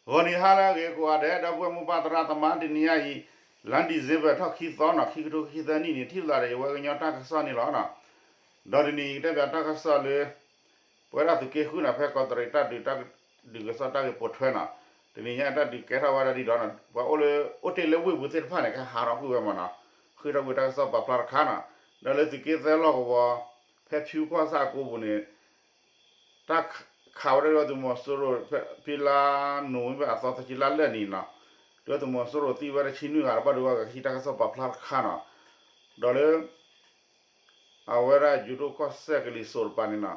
ဂီၤနံၤဟါလၢအဂ့ၤကိးဂၤဒဲး ဒီပုၢ်ဝဲၢ်မိၢ်ပၢ်သရၣ်သမါ တနံၤညါအံၤ လါ December ထီၣ်ခံသီနီၤ ခံကထိခံဆံသၢနံၣ်န့ၣ် ထံၣ်လိာ်သးဒီးယဝဲကညီတၢ်ကစီၣ်န့ၣ်လီၤ. ဒီးတနံၤအံၤကတဲဘၣ်တၢ်ကစီၣ်လၢ ပဝဲဒၣ်သုးက့ဃုနီၤ ဖဲကီးတရံးတၢ်ဒုး တၢ်ဒုးကစီၣ်တၢ်ဂ့ၢ်ပိာ်ထွဲနီၤ, တနံၤညါတၢ်ဒုးကဲထီၣ်ဝဲဒၣ်ဒ်ဒီး ပှၤအိၣ်လၢ အိၣ်တ့ၢ်လၢဝ့ၢ်ပူၤသ့ၣ်တဖၣ်န့ၣ် ကဟးထီၣ်ကွံာ်ဝဲမးနီၤ, ဃ့ထီၣ်ကွံာ်တၢ်ကစီၣ်ပာ်ဖျါတခါနီၤ, ဒီးလၢသုးက့သၢလီၢ်ကဝီၤ ဖဲဖၠူကီၢ်ဆၣ်အကိပူၤန့ၣ် တၢ်ခးဝဲဒၣ်ဒုးသုးမီၤစိရိၤ ဖဲဖံလါနိၣ်ဝ့ဘၢၣ်အသီသၢဆံလါလၢာ်နံၤနီၤ, ဒုးသုးမီၤစိရိၤသံဝဲဒၣ်ဆံနွံဂၤ ဘၣ်ဒိဘၣ်ဂ့ၤကဟံးတၢ်ကစီၣ်ပာ်ဖျါတခါနီၤ, ဒီးလၢ အဝဲဒၣ်ယိၤဒိၣ်ကီၢ်စဲၣ်ကလံၤစိးတပၤန့ၣ်နီၤ,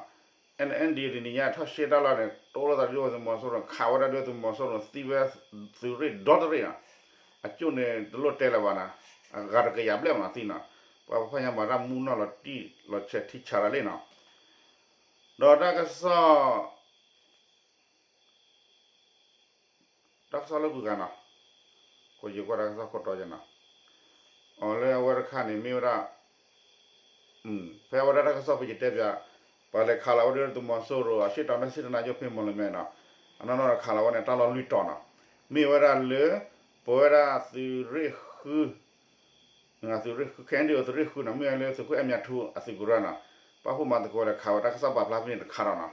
N N D တနံၤညါထီၣ်ရှဲတၢ်လီၢ်န့ၣ် တအိၣ်လိာ်သးဒုးသုးမီၤစိရိၤန့ၣ် ခးဝဲဒၣ်ဒုးသုးမီၤစိရိၤန့ၣ် သံဝဲသုးရ့ၣ်ဒီတရ့ၣ်နီၤ, အကၠိၣ်န့ၣ်တလိၣ်တဲလၢၤဘၣ်နီၤ, အဂၤတကယၤဘျဲၣ်မးနီၤသံနီၤ, ပှၤဖးဖီၣ်ညါမၤတၢ်မူနီၢ်လီၤတံၢ်လီၤဆဲးထံဆးတၢ်လံနီၤ, ဒီးတၢ်ကစီၣ် တၢ်ကစီၣ်လၢကွံာ်ဂၤနီၤ, ကယိၤကွၢ်တၢ်ကစီၣ်ခိၣ်တီယဲနီၤ, အီၤလၢအဝဲတခါန့ၣ်မ့ၢ်ဝဲဒၣ် ဖဲအဝဲဒၣ်တၢ်ကစီၣ်ဖဲယတဲပၠး, ပှၤလဲၤခးလီၤဝဲဒၣ်သုးမီၤစိရိၤ အရှေ့တောင်တိုင်းစစ်ဌာနချုပ်ဖဲမော်လမြိုင်နီၤ, အနီၢ်နီၢ်ခးလီၤဝဲန့ၣ် တၢ်လီၢ်လွံၢ်တီၤနီၤ, မ့ၢ်ဝဲဒၣ်လၢ ပဝဲဒၣ်သုးရ့ၣ်ဃု သုးရ့ၣ်ဃု ခဲအံၤဒ်အသုးရ့ၣ်ဃုနီၤ မ့ၢ်ဝဲလၢသုးခိၣ်အဲၣ်မၠးထူအသုးကရၢနီၤ, ပာ်ဖှိၣ်မၤသကိးလဲၤခးဝဲတၢ်ကစီၣ်ပာ်ဖျါဖဲန့ၣ်တခါဒီးနီၤ,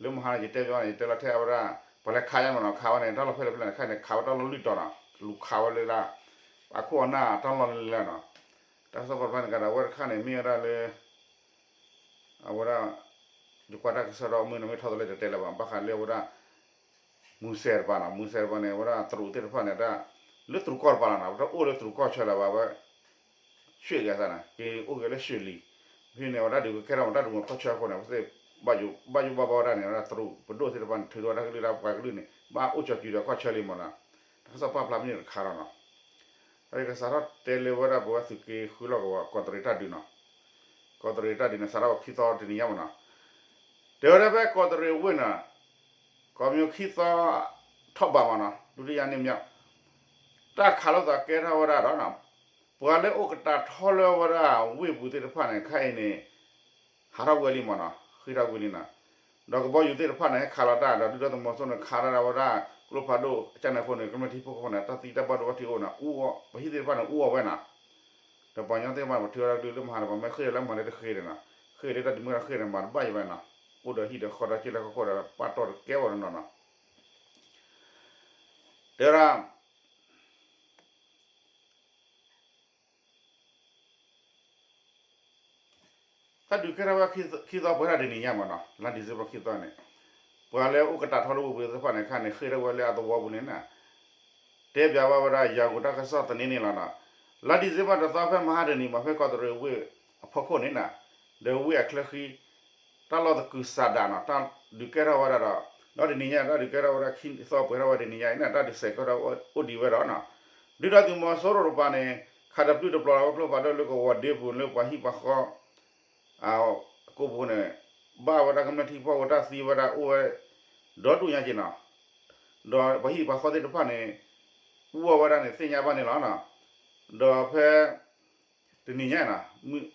လၢမဟါန့ၣ် ယတဲပၠးန့ၣ် ယတဲလီၤထဲအဝဲဒၣ် ပှၤလဲၤခးယါမးနီၤ ခးဝဲန့ၣ် တၢ်လီၢ်ဖဲလဲၣ်ဖဲလဲၣ်န့ၣ် ခါန့ၣ် ခးဝဲတၢ်လီၢ်လွံၢ်တီၤနီၤ လူၤခးဝဲလၢဒၣ် အခိၣ်အနၢ်တၢ်လီၢ်လၢလၢနီၤ, တၢ်ကစီၣ်ပာ်ဖျါန့ၣ်ကဒီး အဝဲတခါန့ၣ် မ့ၢ်ဝဲဒၣ်လၢ အဝဲဒၣ် ယကွၢ်တၢ်ကစီၣ်ဒီးမုၢ်နီၤ မ့ၢ်ထီၣ်သလဲတတဲလၢၤဘၣ် ဘၣ်ဃးလၢအဝဲဒၣ် မူစဲးတပၤနီၤ မူစဲးတပၤန့ၣ် အဝဲဒၣ်တရူးသ့ၣ်တဖၣ်န့ၣ် တၢ် လၢတရူးကီၢ်တပၤလီၤနီၤ ပတအိၣ်လၢတရူးကီၢ်ဆၢလၢၤဘၣ်ဝဲ ရွှေ့ကဲသးန့ၣ် က့ၤအိၣ်က့ၤလၢရွှေလီၤ, ဖဲန့ၣ် အဝဲဒၣ်ဒုးကဲထီၣ်ဝဲတၢ်ဒုးကီၢ်ဆၢအဃိန့ၣ် အဝဲသ့ၣ် ဘၣ်ယိၣ်ဘၣ်ယိၣ်ဘၣ်ဘၣ်ဝဲဒၣ်န့ၣ် အဝဲဒၣ်တရူးပဒိၣ်သ့ၣ်တဖၣ်န့ၣ် ထုးထီၣ်ဝဲတၢ်ကလုၢ်ဒၣ်ပှၤကလုၢ်န့ၣ် ဘၣ်အိၣ်ကၠီၤကံၤဒီးကီၢ်ဆၢလံမးနီၤ, တၢ်ကစီၣ်ပာ်ဖျါဖဲန့ၣ်တခါလီၤနီၤ, တၢ်ကစီၣ်ထီၣ်တဲလၢဝဲဒၣ်ပဝဲသုးက့ဃုလီၢ်ကဝီၤ ကီးတရံးတၢ်ဒုးနီၤ ကီးတရံးတၢ်ဒုးန့ၣ် စးထီၣ်ဝဲခံသီတနံၤညါမးနီၤ, တဲဝဲဒၣ်ဖဲကီးတရံးဝ့ၢ်နီၤ, ကီးမံၤခံသီ ထီၣ်ဘးမးနီၤ ဒုတိယနေ့မြောက် တၢ်ခးလိာ်သးကဲထီၣ်ဝဲဒၣ်ဒီးနီၤ, ပှၤလၢအိၣ်ကတၢၢ်ထီလၢဝဲဒၣ်ဝ့ၢ်ပူၤသ့ၣ်တဖၣ်န့ၣ် ခဲအံၤန့ၣ် ဟးထီၣ်ကွံာ်လံမးနီၤ ဃ့ထီၣ်ကွံာ်လံနီၤ, ဒီးကဘီယူၤသ့ၣ်တဖၣ်န့ၣ် ဟဲခးလီၤတၢ်ဒီး ဒုၣ်ဒါသုးမီၤစိရိၤန့ၣ် ခးလီၤတၢ်ဝဲဒၣ် ကျိဖးဒိၣ်ကၠၢ်နဲၣ်ဖိန့ၣ် ကမျၢၢ်ထံဖိကီၢ်ဖိန့ၣ် တၢ်သံတၢ်ဘၣ်ဒိဘၣ်ထံးအိၣ်နီၤ ပှၤဟံၣ်သ့ၣ်တဖၣ်န့ၣ် အူအီၣ်ဝဲနီၤ ဒီးပှၤကညီသ့ၣ်တဖၣ်န့ၣ် ပထံၣ်ဝဲဒၣ်ကလုၢ်လၢမဟါန့ၣ် ပှၤမ့ၢ်ဃ့ၢ်လၢမၤလၢတဃ့ၢ်န့ၣ်နီၤ, ဃ့ၢ်လၢတၢ်ဒုးမုၢ်တၢ်ဃ့ၢ်န့ၣ် မၤတဘၣ်ယံၤဘၣ်နီၤ, အိၣ်ဒီးဟံၣ်ဒီးဃီဒီးက့လၢခီခိၣ်ဒီး ပာ်တီၢ်တကဲဝဲနီၤနီၤ, တဲဝဲဒၣ် တၢ်ဒုးကဲထီၣ်ဝဲခံသီပှဲၤထီၣ်တနံၤညါမးနီၤ, လါ December ခံသီန့ၣ်, ပှၤလၢအိၣ်ကတၢၢ်ထီလၢဝ့ၢ်ပူၤသ့ၣ်တဖၣ်န့ၣ် ခါန့ၣ် ဃ့ၢ်ထီၣ်ဝဲလၢအသဝီပူၤန့ၣ်နီၤ, တဲပၠးဝဲဝဲဒၣ် ယၤကိာ်တၢ်ကစီၣ်သန့န့ၣ်လီၤနီၤ, လါ December တသီဖဲမဟါတနံၤမး ဖဲကီးတရံးဝ့ၢ်အဖီခိၣ်န့ၣ်နီၤ, ဒီးဝ့ၢ်အချၢဃံ တၢ်လီၢ်သကုၤဆးဒးနီၤ တၢ်ဒုးကဲထီၣ်ဝဲဒၣ်ဒီး, ဒီးတနံၤညါ တၢ်ဒုးကဲထီၣ်ဝဲဒၣ်ခံသီပှဲၤထီၣ်ဝဲတနံၤညါအံၤန့ၣ် တၢ်ဒုးစဲးကဲထီၣ်အိၣ်ဒံးဝဲဒီးနီၤ, ဒုၣ်ဒါသုးမီၤစိရိၤတပၤန့ၣ် ခးတပျုၢ်တပျီၤလီၤဝဲကျိဖးဒိၣ်လၢကဝီၤဒ့ပူၤလၢပှၤဟံၣ်ပှၤဃီ အကိပူၤန့ၣ် ဘၣ်ဝဲဒၣ်ကမျၢၢ်ထံဖိကီၢ်ဖိတၢ်သံဝဲဒၣ်အိၣ်ဝဲ ဒီဒူၣ်ညါက့ၤနီၤ, ဒီးပှၤဟံၣ်ပှၤဃီသ့ၣ်တဖၣ်န့ၣ် အူအီၣ်ဝဲဒၣ်န့ၣ် သ့ၣ်ညါဘၣ်န့ၣ်လီၤနီၤ, ဒီးဖဲ တနံၤညါနီၤ,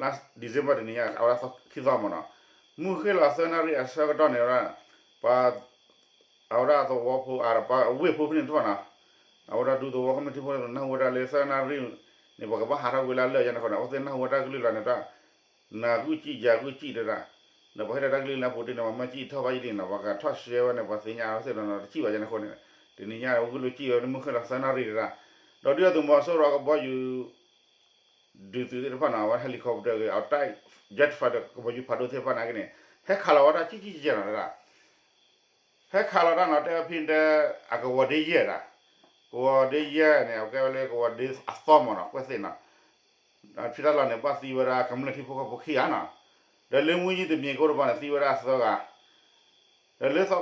လါ December တနံၤညါ အဝဲဒၣ်ခံသီမးနီၤ, မုၢ်ဃ့ၢ်လီၤသၢနၣ်ရံၣ်အဆၢကတီၢ်န့ၣ်ဝဲဒၣ် ပှၤ အဝဲဒၣ်သဝီဖိ အပှၤဝ့ၢ်ဖိဖဲန့ၣ်တဖၣ်နီၤ, အဝဲဒၣ်ဒူသဝီကမျၢၢ်ထံဖိကီၢ်ဖိန့ၣ် နၢ်ဟူဝဲဒၣ်လၢသၢနၣ်ရံၣ်န့ၣ် ပှၤကဘၣ်ဟးထီၣ်ကွံာ်လၢအလၢာ်ယါန့ၣ်အဃိန့ၣ် အဝဲသ့ၣ်နၢ်ဟူဝဲတၢ်ကလုၢ်လီၤန့ၣ် တၢ် နၤဂုၢ်စံၣ်ယၤဂုၢ်စံၣ်တဒၣ်, ဒီးပှၤဟ့ၣ်လီၤတၢ်ကလုၢ်လၢအပူၤတ့ၢ်န့ၣ် ပှၤမၢစံၣ်ထီၣ်ဘၣ်ယံၤဒ်န့ၣ် ပှၤကထီၣ်ရှဲဝဲန့ၣ် ပှၤသ့ၣ်ညါအဝဲသ့ၣ်ဒီးတစံၣ်ဘၣ်ယါန့ၣ်အဃိန့ၣ်, တနံၤညါဝဲဂုၢ်လိာ်စံၣ်ဝဲလၢမုၢ်ဃ့ၢ်လီၤသၢနၣ်ရံၣ်တဒၣ်, ဒီးဒုၣ်ဒါသုးမီၤစိရိၤကဘီယူၤ ဒုးသုးသ့ၣ်တဖၣ်န့ၣ် အဝဲ helicopter ဂ့ၤ အဝဲ jet fighter ကဘီယူၤဖးဒိၣ်သ့ၣ်တဖၣ်န့ၣ်က့န့ၣ် ဟဲခးလီၤဝဲဒၣ်ကံၣ်ကံၣ်ကဲကဲနီၤတဒၣ် ဟဲခးလီၤတၢ်နီၤ တဲဝဲဖဲတဲ အကဝီၤဒ့ယဲၢ်ဒၣ်, ကဝီၤဒ့ယဲၢ်န့ၣ် အကဲဝဲလၢကဝီၤဒ့အသီမးနီၤ ကွဲးသ့ၣ်နီၤ, ဖဲတၢ်လီၢ်န့ၣ် ဘၣ်သံဝဲဒၣ်ကမျၢၢ်ထံဖိကီၢ်ဖိခံဂၤနီၤ, ဒီးလၢမူယံတမံၤကိတပၤန့ၣ် သံဝဲဒၣ်သၢဂၤ ဒီးလၢလီၤ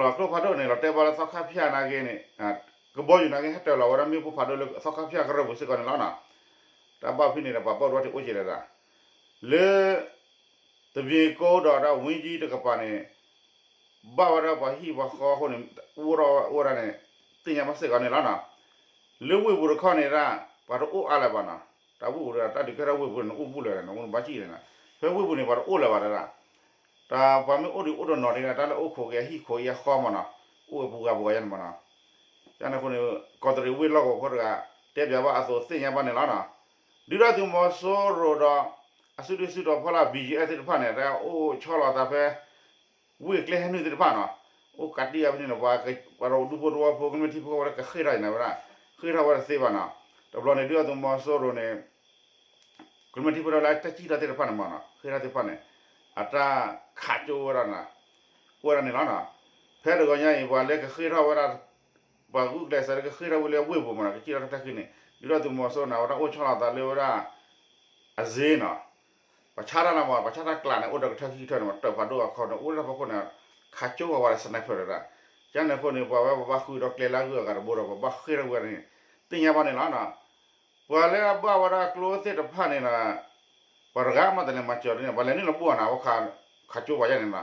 ကျိဖးဒိၣ်န့ၣ် လီၤတဲာ်ဘၣ်လၢသီခါဖၠၣ်နာ်က့န့ၣ်, ကဘီယူၤနာ်က့ ဟဲတၢၤလီၤဝဲဒၣ်မ့ၣ်ပိၢ်ဖးဒိၣ်လၢသီခါဖၠၣ်ကရၢၢ်ပူၤစ့ၢ်ကီးန့ၣ်လီၤနီၤ, တၢ်ဘၣ်ဖဲန့ၣ်ဒီး ပှၤဘၣ်ဒိဘၣ်ထံးအိၣ်က့ၤဒၣ်, လၢ တမံၤကိဒီးဒၣ်ဝ့ၢ်ကံတကပၤန့ၣ် ဘၣ်ဝဲဒၣ်ပှၤဟံၣ်ပှၤဃီအဃိန့ၣ် အိၣ်ထီၣ်ဝဲအိၣ်ဝဲဒၣ်န့ၣ် သ့ၣ်ညါဘၣ်စ့ၢ်ကီးန့ၣ်လီၤနီၤ, လၢဝ့ၢ်ပူၤတခီန့ၣ်ဒၣ် ပှၤတအိၣ်အါလၢၤဘၣ်နီၤ, တၢ်ဝ့ၢ်ပူၤဒီးတၢ်ဒုးကဲထီၣ်ဝ့ၢ်ပူၤန့ၣ် အိၣ်ဘူးလၢၤန့ၣ် အိၣ်ဘၣ်စံၣ်န့ၣ်နီၤ, ဖဲဝ့ၢ်ပူၤန့ၣ် ပှၤတအိၣ်လၢၤဘၣ်တဒၣ်, တၢ်ပှၤမ့ၢ်အိၣ်ဒံးအိၣ်တနီၤဒံးဒၣ် တၢ်လၢအိၣ်ခိးက့ၤအဟံၣ်ခိးအံၤအဃီမးနီၤ, အိၣ်ဝဲပူၤဂၤပူၤဂၤယါန့ၣ်မးနီၤ, န့ၣ်အဃိန့ၣ် ကီးတရံးဝ့ၢ်လီၢ်ကဝီၤဖိတဂၤ တဲပၠးဘၣ်အသိးသ့ၣ်ညါဘၣ်န့ၣ်လီၤနီၤ. ဒုၣ်ဒါသုးမီၤစိရိၤဒီး အစုဒုၣ်စုတီၤဖီလာ် ဘံၣ်ယံၣ်အဲၣ်သ့ၣ်တဖၣ်န့ၣ် တၢ်အိၣ်ဆီလီၤသးဖဲ ဝ့ၢ်ကျဲဟဲနုာ်သ့ၣ်တဖၣ်နီၤ, အိၣ်ကးတံၢ်အါဖဲန့ၣ် ပှၤဒူဖိသဝီဖိ ကမျၢၢ်ထံဖိကီၢ်ဖိလၢကဃ့ၢ်ထီၣ်အံၤန့ၣ်ဝဲဒၣ် ဃ့ၢ်ထီၣ်ဝဲတသ့ဘၣ်နီၤ. တဘျီန့ၣ် ဒုၣ်ဒါသုးမီၤစိရိၤန့ၣ် ကမျၢၢ်ထံဖိလၢတၢ်စံၣ်ထီၣ်သ့ၣ်တဖၣ်န့ၣ်မ့ၢ်နီၤ ဃ့ၢ်ထီၣ်သ့ၣ်တဖၣ်န့ၣ် အတၢ်ခးကၠိဝဲဒၣ်နီၤ, အိၣ်ဝဲဒၣ်န့ၣ်လီၤနီၤ. ဖဲတဂီၤညါအံၤ ပှၤလၢကဃ့ၢ်ထီၣ်ဝဲဒၣ် ပှၤဂုာ်ကျဲးစၢးလၢကဃ့ၢ်ထီၣ်ဝဲလၢဝ့ၢ်ပူၤမ့ၢ်နီၤ ကစံၣ်ထီၣ်တၢ်ထၢၣ်ခံန့ၣ် ဒုၣ်ဒါသုးမီၤစိရိၤန့ၣ် အဝဲဒၣ်အိၣ်ဆီလီၤသးလၢဝဲဒၣ် အစ့နီၤ, ပှၤဆါတၢ်လီၤမ့ၢ် ပှၤဆါတၢ်ကျးန့ၣ် အိၣ်ဒီးကထၢၣ်ခံကထၢၣ်န့ၣ် မ့ၢ်တၢၣ်ဖးဒိၣ်အခီန့ၣ် အိၣ်လၢတၢ်ဖီခိၣ်န့ၣ် ခးကၠိဝဲဝဲဒၣ် sniper ဒၣ်, ကန့ၣ်အဃိန့ၣ် ပှၤဝဲပဘၣ်ဃုဒီးကျဲလၢအဂုၤအဂၤတဘိဒီး ပဘၣ်ဃ့ၢ်ထီၣ်ဝဲန့ၣ် သ့ၣ်ညါဘၣ်န့ၣ်လီၤနီၤ. ပှၤလၢအဘၣ်ဝဲဒၣ်ကျိသ့ၣ်တဖၣ်န့ၣ်နီၤ ပှၤတဂၤမးတလဲၤမၤစၢၤန့ၣ် ပှၤလဲၤနုာ်လီၤဘိၣ်နီၤ အဝဲခးကၠိပှၤယါန့ၣ်နီၤ,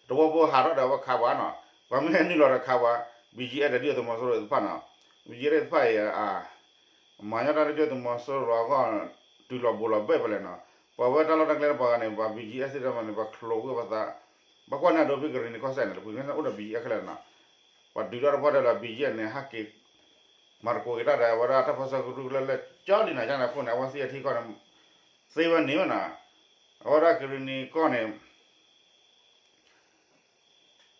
သဝီဖိဟးထီၣ်ဒီးအဝဲခးပှၤနီၤ, ပှၤမ့ၢ်ဟဲနုာ်လီၤဒီးခးပှၤ, ဘံၣ်ယံၣ်အဲၣ်ဒီး ဒုၣ်ဒါသုးမီၤစိရိၤသ့ၣ်တဖၣ်နီၤ, ဘံၣ်ယံၣ်အဲၣ်သ့ၣ်တဖၣ်အံၤ မၤညီတၢ်လၢဒုၣ်ဒါသုးမီၤစိရိၤအဂီၢ် တုၤလီၤဘူးလီၤဘၢၣ်ဖဲလဲၣ်နီၤ, ပှၤဝဲတၢ်လီၢ်တၢ်ကျဲတပှၤဂၤန့ၣ် ပှၤဘံၣ်ယံၣ်အဲၣ်သ့ၣ်တဖၣ်န့ၣ် ပှၤချိးကွံာ်ပှၤသး, ဘၣ်ကွၢ်န့ၣ်အဒိ ဖဲကရံၣ်နံၤကီၢ်စဲၣ်န့ၣ် တပူၤန့ၣ်အိၣ်ဒီးဘံၣ်ယံၣ်အဲၣ်ခဲလၢာ်နီၤ, ပှၤဒုးတၢ်တပှၢ်တၢၢ်လၢဘံၣ်ယံၣ်န့ၣ် ဟဲက့ၤ မၤသကိးက့ၤတၢ်ဒီး အဝဲဒၣ်တၢ်ပၢဆှၢကရူၢ်ကရၢလၢကၠီလံနီၤ, ကန့ၣ်အဃိန့ၣ် အဝဲသ့ၣ်အထံကီၢ်န့ၣ် သ့ဝဲန့ၣ်ဝဲနီၤ, အဝဲဒၣ်ကရံၣ်နံၤကီၢ်န့ၣ်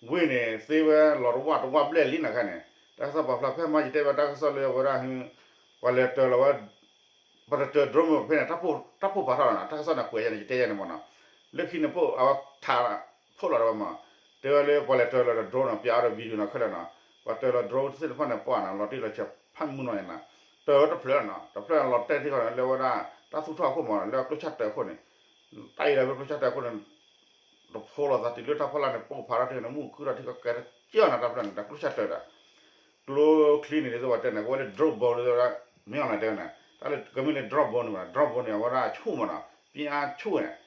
ဝ့ၢ်န့ၣ် သ့ဝဲလီၤတဝၢ်တဝၢ်ဘျဲၣ်လံနီၤခဲန့ၣ်, တၢ်ကစီၣ်ပာ်ဖျါဖဲမၤယတဲဘၣ်တၢ်ကစီၣ်လၢအဝဲဒၣ်ဟ, ပှၤလဲၤတၢၤလီၤဝဲ, ပှၤတတၢၤ drone မ့ၢ်ဖဲန့ၣ် တၢ်ပိၢ်ဖးထီၣ်လီၤနီၤ, တၢ်ကစီၣ်န့ၣ်ကွဲးယါန့ၣ် ယတဲယါန့ၣ်မ့ၢ်နီၤ, လၢခံန့ၣ်ဖိ အဝဲထး ဖိးလီၤဒီးဝဲမ့ၢ်, တဲဝဲလၢပှၤလဲၤတၢၤလီၤဒီး drone နီၤ ပၠးအီၤဒီး video နီၤခဲလၢာ်နီၤ, ပှၤတၢၤလီၤ drone သ့ၣ်တဖၣ်န့ၣ် ပှၤနီၤ လီၤတံၢ်လီၤဆဲးဖးမုၢ်နီၤန့ၣ်နီၤ, တၢၤဝဲတဖျၢၣ်နီၤ, တဖျၢၣ်လီၤတဲာ်ထံၣ်ဃီန့ၣ် လၢဝဲဒၣ် တၢ်သူၣ်ထီၣ်အခိၣ်မ့ၢ်နီၤ လၢအကျိၣ်ဆၣ်တၢၤအခိၣ်န့ၣ်, တၢ်အံၤလၢကျိၣ်ဆၣ်တၢၤအခိၣ်န့ၣ် တဖိးလိာ်သးတုၤလၢတၢ်ဖီလာ်န့ၣ် ပိၢ်ဖးထီၣ်ထံၣ်န့ၣ် မုၢ်ခုၣ်ထီၣ်ထံၣ်ကီၢ်ကဲတကၢၢ်နီၤ တၢ်ဖျၢၣ်န့ၣ် တၢ်ကျိၣ်ဆၣ်တၢၤဒီး ကျိချံန့ၣ် ဒ်သိးပှၤတဲန့ၣ် ကဝဲလၢ drone bomb ဒ်သိး မ့ၢ်အီၤန့ၣ်တဲဝဲန့ၣ် တၢ်လၢကမ့ၢ်လၢ drone bomb န့ၣ် drone bomb န့ၣ် အဝဲဒၣ်ဆူၣ်မ့ၢ်နီၤ ပၠါဆူၣ်န့ၣ်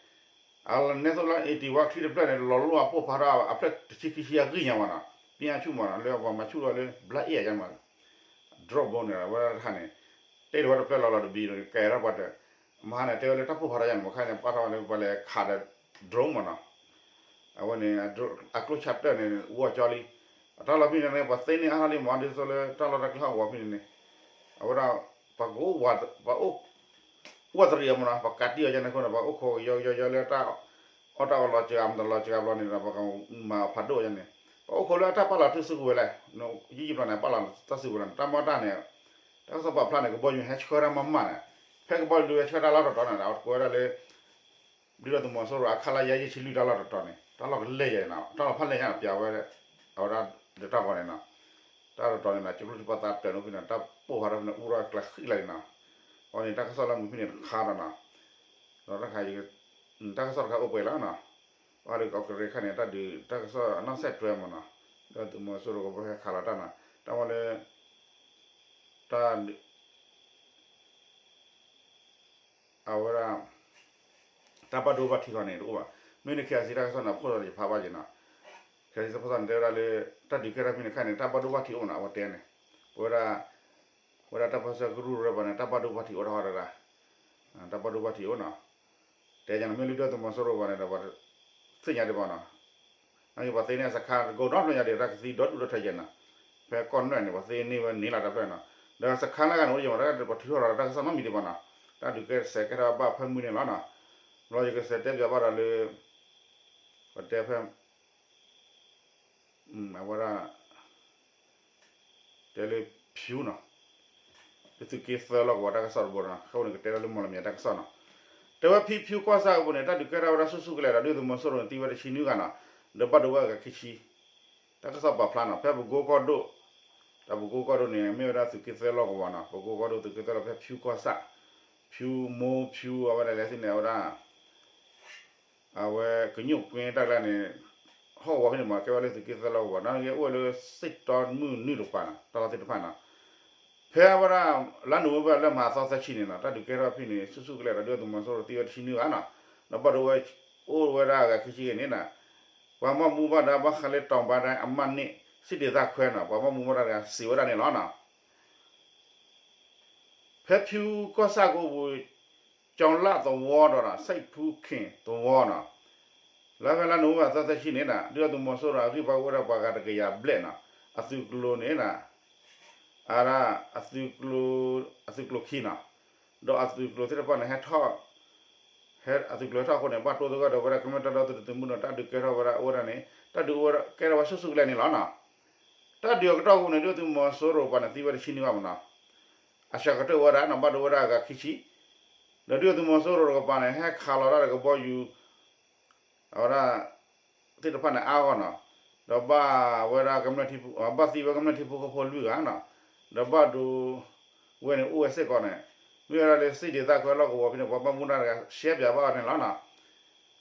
အန့ၣ်သိးလၢ eighty watt ချံတဖျၢၣ်န့ၣ် လီၤလိၣ်အပိၢ်ဖးထီၣ်အဖျၢၣ်တဆံခံဆံအဂံၢ်ညါမ့ၢ်နီၤ ပၠါဆူၣ်မ့ၢ်နီၤ လၢပှၤမၤဆူၣ်ထီၣ်လၢ ဘျါအ့ၣ်အယါမ့ၢ် drone bomb န့ၣ် အဝဲဒၣ်တခါန့ၣ် တဲတဝဲတဖျၢၣ်လီၤလီၤတဘံၤဒီး ကဲထီၣ်ပှၤတၢၤ မဟါန့ၣ် တဲဝဲလၢတၢ်ပိၢ်ဖးထီၣ်ယါန့ၣ် မခါန့ၣ် ပာ်ထီၣ်ဝဲလၢပှၤလဲၤခးဒီး drone မ့ၢ်နီၤ အဝဲန့ၣ် အကျိၣ်ဆၣ်တၢၢ်န့ၣ် ဝီကၠီလံ အတၢ်လီၢ်ဖဲန့ၣ် ပှၤသ့န့ၢ်အါထီၣ်လံမ့ၢ် ဒ်သိးလၢတၢ်လီၢ်တၢ်ကျဲဟီၣ်ကဝီၤဖဲန့ၣ်န့ၣ် အဝဲဒၣ် ပှၤကအိၣ် ပှၤအိၣ် ဝးတရံးအမ့ၢ်နီၤ ပှၤကးတံၢ်အီၤယါန့ၣ်အဃိန့ၣ် ပှၤအိၣ်ခိးကယီကယီကယီလၢတၢ် အီၣ်တၢ်အီလီၤစှၤ မတလီၤစှၤဘျီန့ၣ်ဒီး ပှၤကမၤဖးဒိၣ်ယါန့ၣ် ပှၤအိၣ်ခိးလၢအတၢ်ပာ်လီၤထူစုကဝဲၤလဲၣ် ယံာ်ယံာ်ဘျီန့ၣ် ပာ်လီၤတၢ်စုကဝဲၤလဲၣ် တၢ်မီၢ်တၢ်န့ၣ် တၢ်ကစီၣ်ပာ်ဖျါန့ၣ် ကဘီယူၤဟဲဆှၢတၢ်မးမးန့ၣ် ဖဲကဘီယူၤဟဲဆှၢတၢ်လီၢ်တတီၤန့ၣ် အဝဲကွဲးဝဲဒၣ်လၢ ဒုၣ်ဒါသုးမီၤစိရိၤအခလရ ယဲၢ်ဆံလွံၢ်တၢ်လီၢ်တတီၤန့ၣ် တၢ်လီၢ်ကလဲၢ်ယဲၢ်န့ၣ် တၢ်လီၢ်ဖးလဲၢ်ညါန့ၣ် ပၠးဝဲ အဝဲဒၣ်လၢတၢ်ဂီၤန့ၣ်နီၤ တၢ်တတီၤန့ၣ်နီၤ ကၠိကျိၣ်စ့ပှၤသးတၢၢ်န့ၣ်ဖဲန့ၣ် တၢ်ပိၢ်ဖးထီၣ်ဖဲန့ၣ် အူထီၣ်ကျဲဃံလၢာ်န့ၣ်နီၤ အဝဲန့ၣ် တၢ်ကစီၣ်လၢမုၢ်ဖဲန့ၣ်တခါဒီးနီၤ ဒီးတၢ်ခါ တၢ်ကစီၣ်တခါအိၣ်ပှဲၤလီၤနီၤ အီၤဒီးကီၢ်ကရ့ၣ်ခါန့ၣ် တၢ်ဒုးတၢ်ကစီၣ်အနီၢ်ဆဲးတွဲမ့ၢ်နီၤ ဒုၣ်ဒါသုးမီၤစိရိၤကဘီဟဲခးလီၤတၢ်နီၤ တၢ်မ့ၢ်လၢ တၢ် အဝဲဒၣ် တၢ်ဘၣ်ဒိဘၣ်ထံးခီန့ၣ် တအိၣ်ဘၣ်. မ့ၢ်န့ၣ် ခ့ၣ်အဲၣ်စံတၢ်ကစီၣ်န့ၣ် ဖိၣ်ဒီးယဖးဘၣ်က့ၤနီၤ. ခ့ၣ်အဲၣ်စံတၢ်ကစီၣ်န့ၣ် တဲဝဲဒၣ်လၢ တၢ်ဒုးကဲထီၣ်ဖဲန့ၣ်ခါန့ၣ် တၢ်ဘၣ်ဒိဘၣ်ထံးအိၣ်နီၤ အဝဲတဲန့ၣ်. ပဝဲဒၣ် ဝဲဒၣ်တၢ်ပၢဆှၢကရူၢ်ရၢဘၣ်န့ၣ် တၢ်ဘၣ်ဒိဘၣ်ထံးအိၣ်ထီၣ်ဝဲဒၣ် တၢ်ဘၣ်ဒိဘၣ်ထံးအိၣ်နီၤ. တဲယၤန့ၣ် မ့ၢ်လၢဒုၣ်ဒါသုးမီၤစိရိၤဘၣ်န့ၣ်ဒီး ပှၤသ့ၣ်ညါဒံးဘၣ်နီၤ. နာ်က့ ပှၤသ့န့ၢ်စခါတကိးနီတဖျၢၣ်ညါဒီး တၢ်ကသံဒီဒူၣ်ဒီထၢယဲၢ်နီၤ. ဖဲကီၢ်နွဲၣ်န့ၣ် ပှၤသ့န့ၢ်ဝဲန့ၣ်လီၤတဖျၢၣ်နီၤ. ဒီးစခါလၢဂၤန့ၣ် အိၣ်ယဲၢ်မး တၢ်ပှၤထုးထီၣ်လီၤတၢ်ကစီၣ်နီတမံၤဒံးဘၣ်နီၤ. တၢ်ဒုးကဲစဲးကဲထီၣ်ဘၣ်ဖဲမုၢ်န့ၣ်လီၤနီၤ. ဘျီယကစဲးတဲပၠးဘၣ်ဒီးလၢ ပတဲဖဲ အဝဲဒၣ် တဲလၢဖၠူနီၤ, လၢသုးက့သၢလီၢ်ကဝီၤတၢ်ကစီၣ်တဘိနီၤ, ခဲအံၤန့ၣ် ကတဲလၢလၢမီၢ်လမၠဲၤတၢ်ကစီၣ်နီၤ, တဲဝဲဖဲဖၠူကီၢ်ဆၣ်အပူၤန့ၣ် တၢ်ဒုးကဲထီၣ်ဝဲဒၣ်ဆူၣ်ဆူၣ်ကလဲာ်ဒီး ဒုၣ်ဒါသုးမီၤစိရိၤန့ၣ် သံဝဲတဆံနွံဂၤနီၤ, ဒီးဘၣ်ဒိဝဲဂၤခံဆံ, တၢ်ကစီၣ်ပာ်ဖျါနီၤ, ဖဲပကိကီၢ်ဒိၣ်, တၢ်ပကိကီၢ်ဒိၣ်န့ၣ် မ့ၢ်ဝဲဒၣ်သုးက့သၢလီၢ်ကဝီၤနီၤ, ပကိကီၢ်ဒိၣ်သုးက့သၢလီၢ်ဖဲဖၠူကီၢ်ဆၣ်, ဖၠူမိၢ်ဖၠူအဝဲဒၣ်လဲၣ်သ့ၣ်န့ၣ် အဝဲဒၣ် အဝဲကညိၣ်ကွ့တၢ်ကျါန့ၣ် ဟီၣ်ကဝီၤဖဲန့ၣ်မ့ၢ် ကဲဝဲလၢသုးက့သၢလီၢ်ကဝီၤ နာ်က့အိၣ်ဝဲလၢစ့ၣ်တီမုၢ်နုာ်တပၤနီၤ တၢ်လီၢ်သ့ၣ်တဖၣ်နီၤ, ဖဲအဝဲဒၣ် လါနိၣ်ဝ့ဘၢၣ်လၢမဟါသီသၢဆံန့ၣ်နီၤ တၢ်ဒုးကဲထီၣ်ဖဲန့ၣ် ဆူၣ်ဆူၣ်ကလဲာ်ဒီး ဒုၣ်ဒါသုးမီၤစိရိၤသံဝဲတဆံနွံဂၤနီၤ, ဒီးဘၣ်ဒိဝဲ အိၣ်ဝဲဒၣ်အဂၤခံဆံဂၤန့ၣ်နီၤ, ပှၤဘၣ်မူဘၣ်ဒါဘၣ်ဃးလၢတီၤဘါဒဲအမးန့ၣ် စံးတ့ၢ်သးခွဲနီၤ ပှၤဘၣ်မူဘၣ်ဒါတဂၤစံးဝဲဒၣ်န့ၣ်လီၤနီၤ ဖဲဖၠူကီၢ်ဆၣ်ကအိပူၤ ကၠီလၣ်သဝီဒီး စဲးဖူခ့ၣ်သဝီနီၤ, လၢဖဲလါနိၣ်ဝ့ဘၢၣ်သီသၢဆံန့ၣ်နီၤ ဒုၣ်ဒါသုးမီၤစိရိၤအဂံၢ်ဘါကအိၣ်ဝဲဒၣ်ပှၤဂၤတကယၤဘျဲၣ်နီၤ, အသုးကျိၤန့ၣ်နီၤ, အဝဲဒၣ် အသုးကျိၤခံနီၤ, ဒီးအသုးကျိၤသ့ၣ်တဖၣ်န့ၣ် ဟဲထီၣ် ဟဲအသုးကျိၤဟဲထီၣ်အဃိန့ၣ် ဘၣ်တိသဂၢၢ်ဒီးဝဲဒၣ် ကမျၢၢ်တၢ်ဒီသဒၢသုးမုၢ်ဒီး တၢ်ဒုးကဲထီၣ်ဝဲဒၣ်အိၣ်ဝဲဒၣ်န့ၣ် တၢ်ဒုးအိၣ်ဝဲဒၣ်ကဲထီၣ်ဝဲဆူၣ်ဆူၣ်ကလဲာ်န့ၣ်လီၤနီၤ. တၢ်ဒုးအကတီၢ်အဃိန့ၣ် ဒုၣ်ဒါသုးမီၤစိရိၤပှၤန့ၣ် သံဝဲတဆံနွံဂၤမးနီၤ, အစှၤကတၢၢ်ဝဲဒၣ်နီၤ ဘၣ်ဒိဝဲဒၣ်အဂၤခံဆံ, ဒီးဒုၣ်ဒါသုးမီၤစိရိၤတကပၤန့ၣ် ဟဲခးလီၤဒၣ်ဒီးကဘီယူၤ အဝဲဒၣ် သ့ၣ်တဖၣ်န့ၣ်အါဂီၢ်နီၤ, ဒီးဘၣ်ဝဲဒၣ်ကမျၢၢ်ထံဖိ ဘၣ်သံဝဲကမျၢၢ်ထံဖိကီၢ်ဖိလွံၢ်ဂၤနီၤ, ဒီးဘၣ်ဒိဝဲန့ၣ်အိၣ်ဝဲစ့ၢ်ကီးန့ၣ်, မ့ၢ်ဝဲဒၣ်လၢ စံၣ်ဒ့ၣ်သၣ်ခွဲလီၢ်ကဝီၤဖဲန့ၣ် ပှၤဘၣ်မူဘၣ်ဒါတဂၤ ရှဲပၠးဘၣ်အီၤန့ၣ်လီၤနီၤ.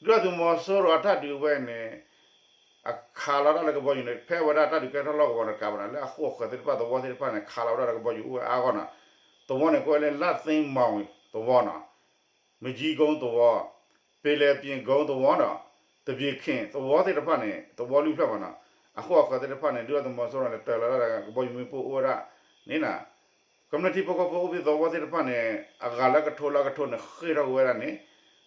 ဒုၣ်ဒါသုးမီၤစိရိၤအတၢ်ဒုးဝဲန့ၣ် အခးလီၤတၢ်လၢကဘီယူၤန့ၣ် ဖဲဝဲဒၣ်တၢ်ဒုးကဲထီၣ်လီၢ်ကဝီၤတကးဘၣ်နီၤ, လၢအဃိအဃၢၤသ့ၣ်တဖၣ် သဝီသ့ၣ်တဖၣ်န့ၣ် ခးလီၤဝဲဒၣ်လၢကဘီယူၤအိၣ်ဝဲအါဂီၢ်နီၤ. သဝီန့ၣ် ကိးဝဲလၢ လၢသ့မီၤသဝီနီၤ, မကၠံကိသဝီ, ပ့ၤလဲၤပ့ၤကိသဝီဒီး တပ့ၤခ့ၣ်သဝီသ့ၣ်တဖၣ်န့ၣ် သဝီလွံၢ်ဖျၢၣ်မးနီၤ. အဃိအဃၢၤသ့ၣ်တဖၣ်န့ၣ် ဒုၣ်ဒါသုးမီၤစိရိၤန့ၣ် တၢၤလီၤဒၣ်ကဘီယူၤမ့ၣ်ပိၢ်အိၣ်ဝဲဒၣ်န့ၣ်နီၤ, ကမျၢၢ်ထံဖိကီၢ်ဖိအိၣ်ဘှံးသဝီသ့ၣ်တဖၣ်န့ၣ် အဂၤလၢကထိလၢကထိန့ၣ် ဃ့ၢ်ထီၣ်ကွံာ်ဝဲဒၣ်န့ၣ်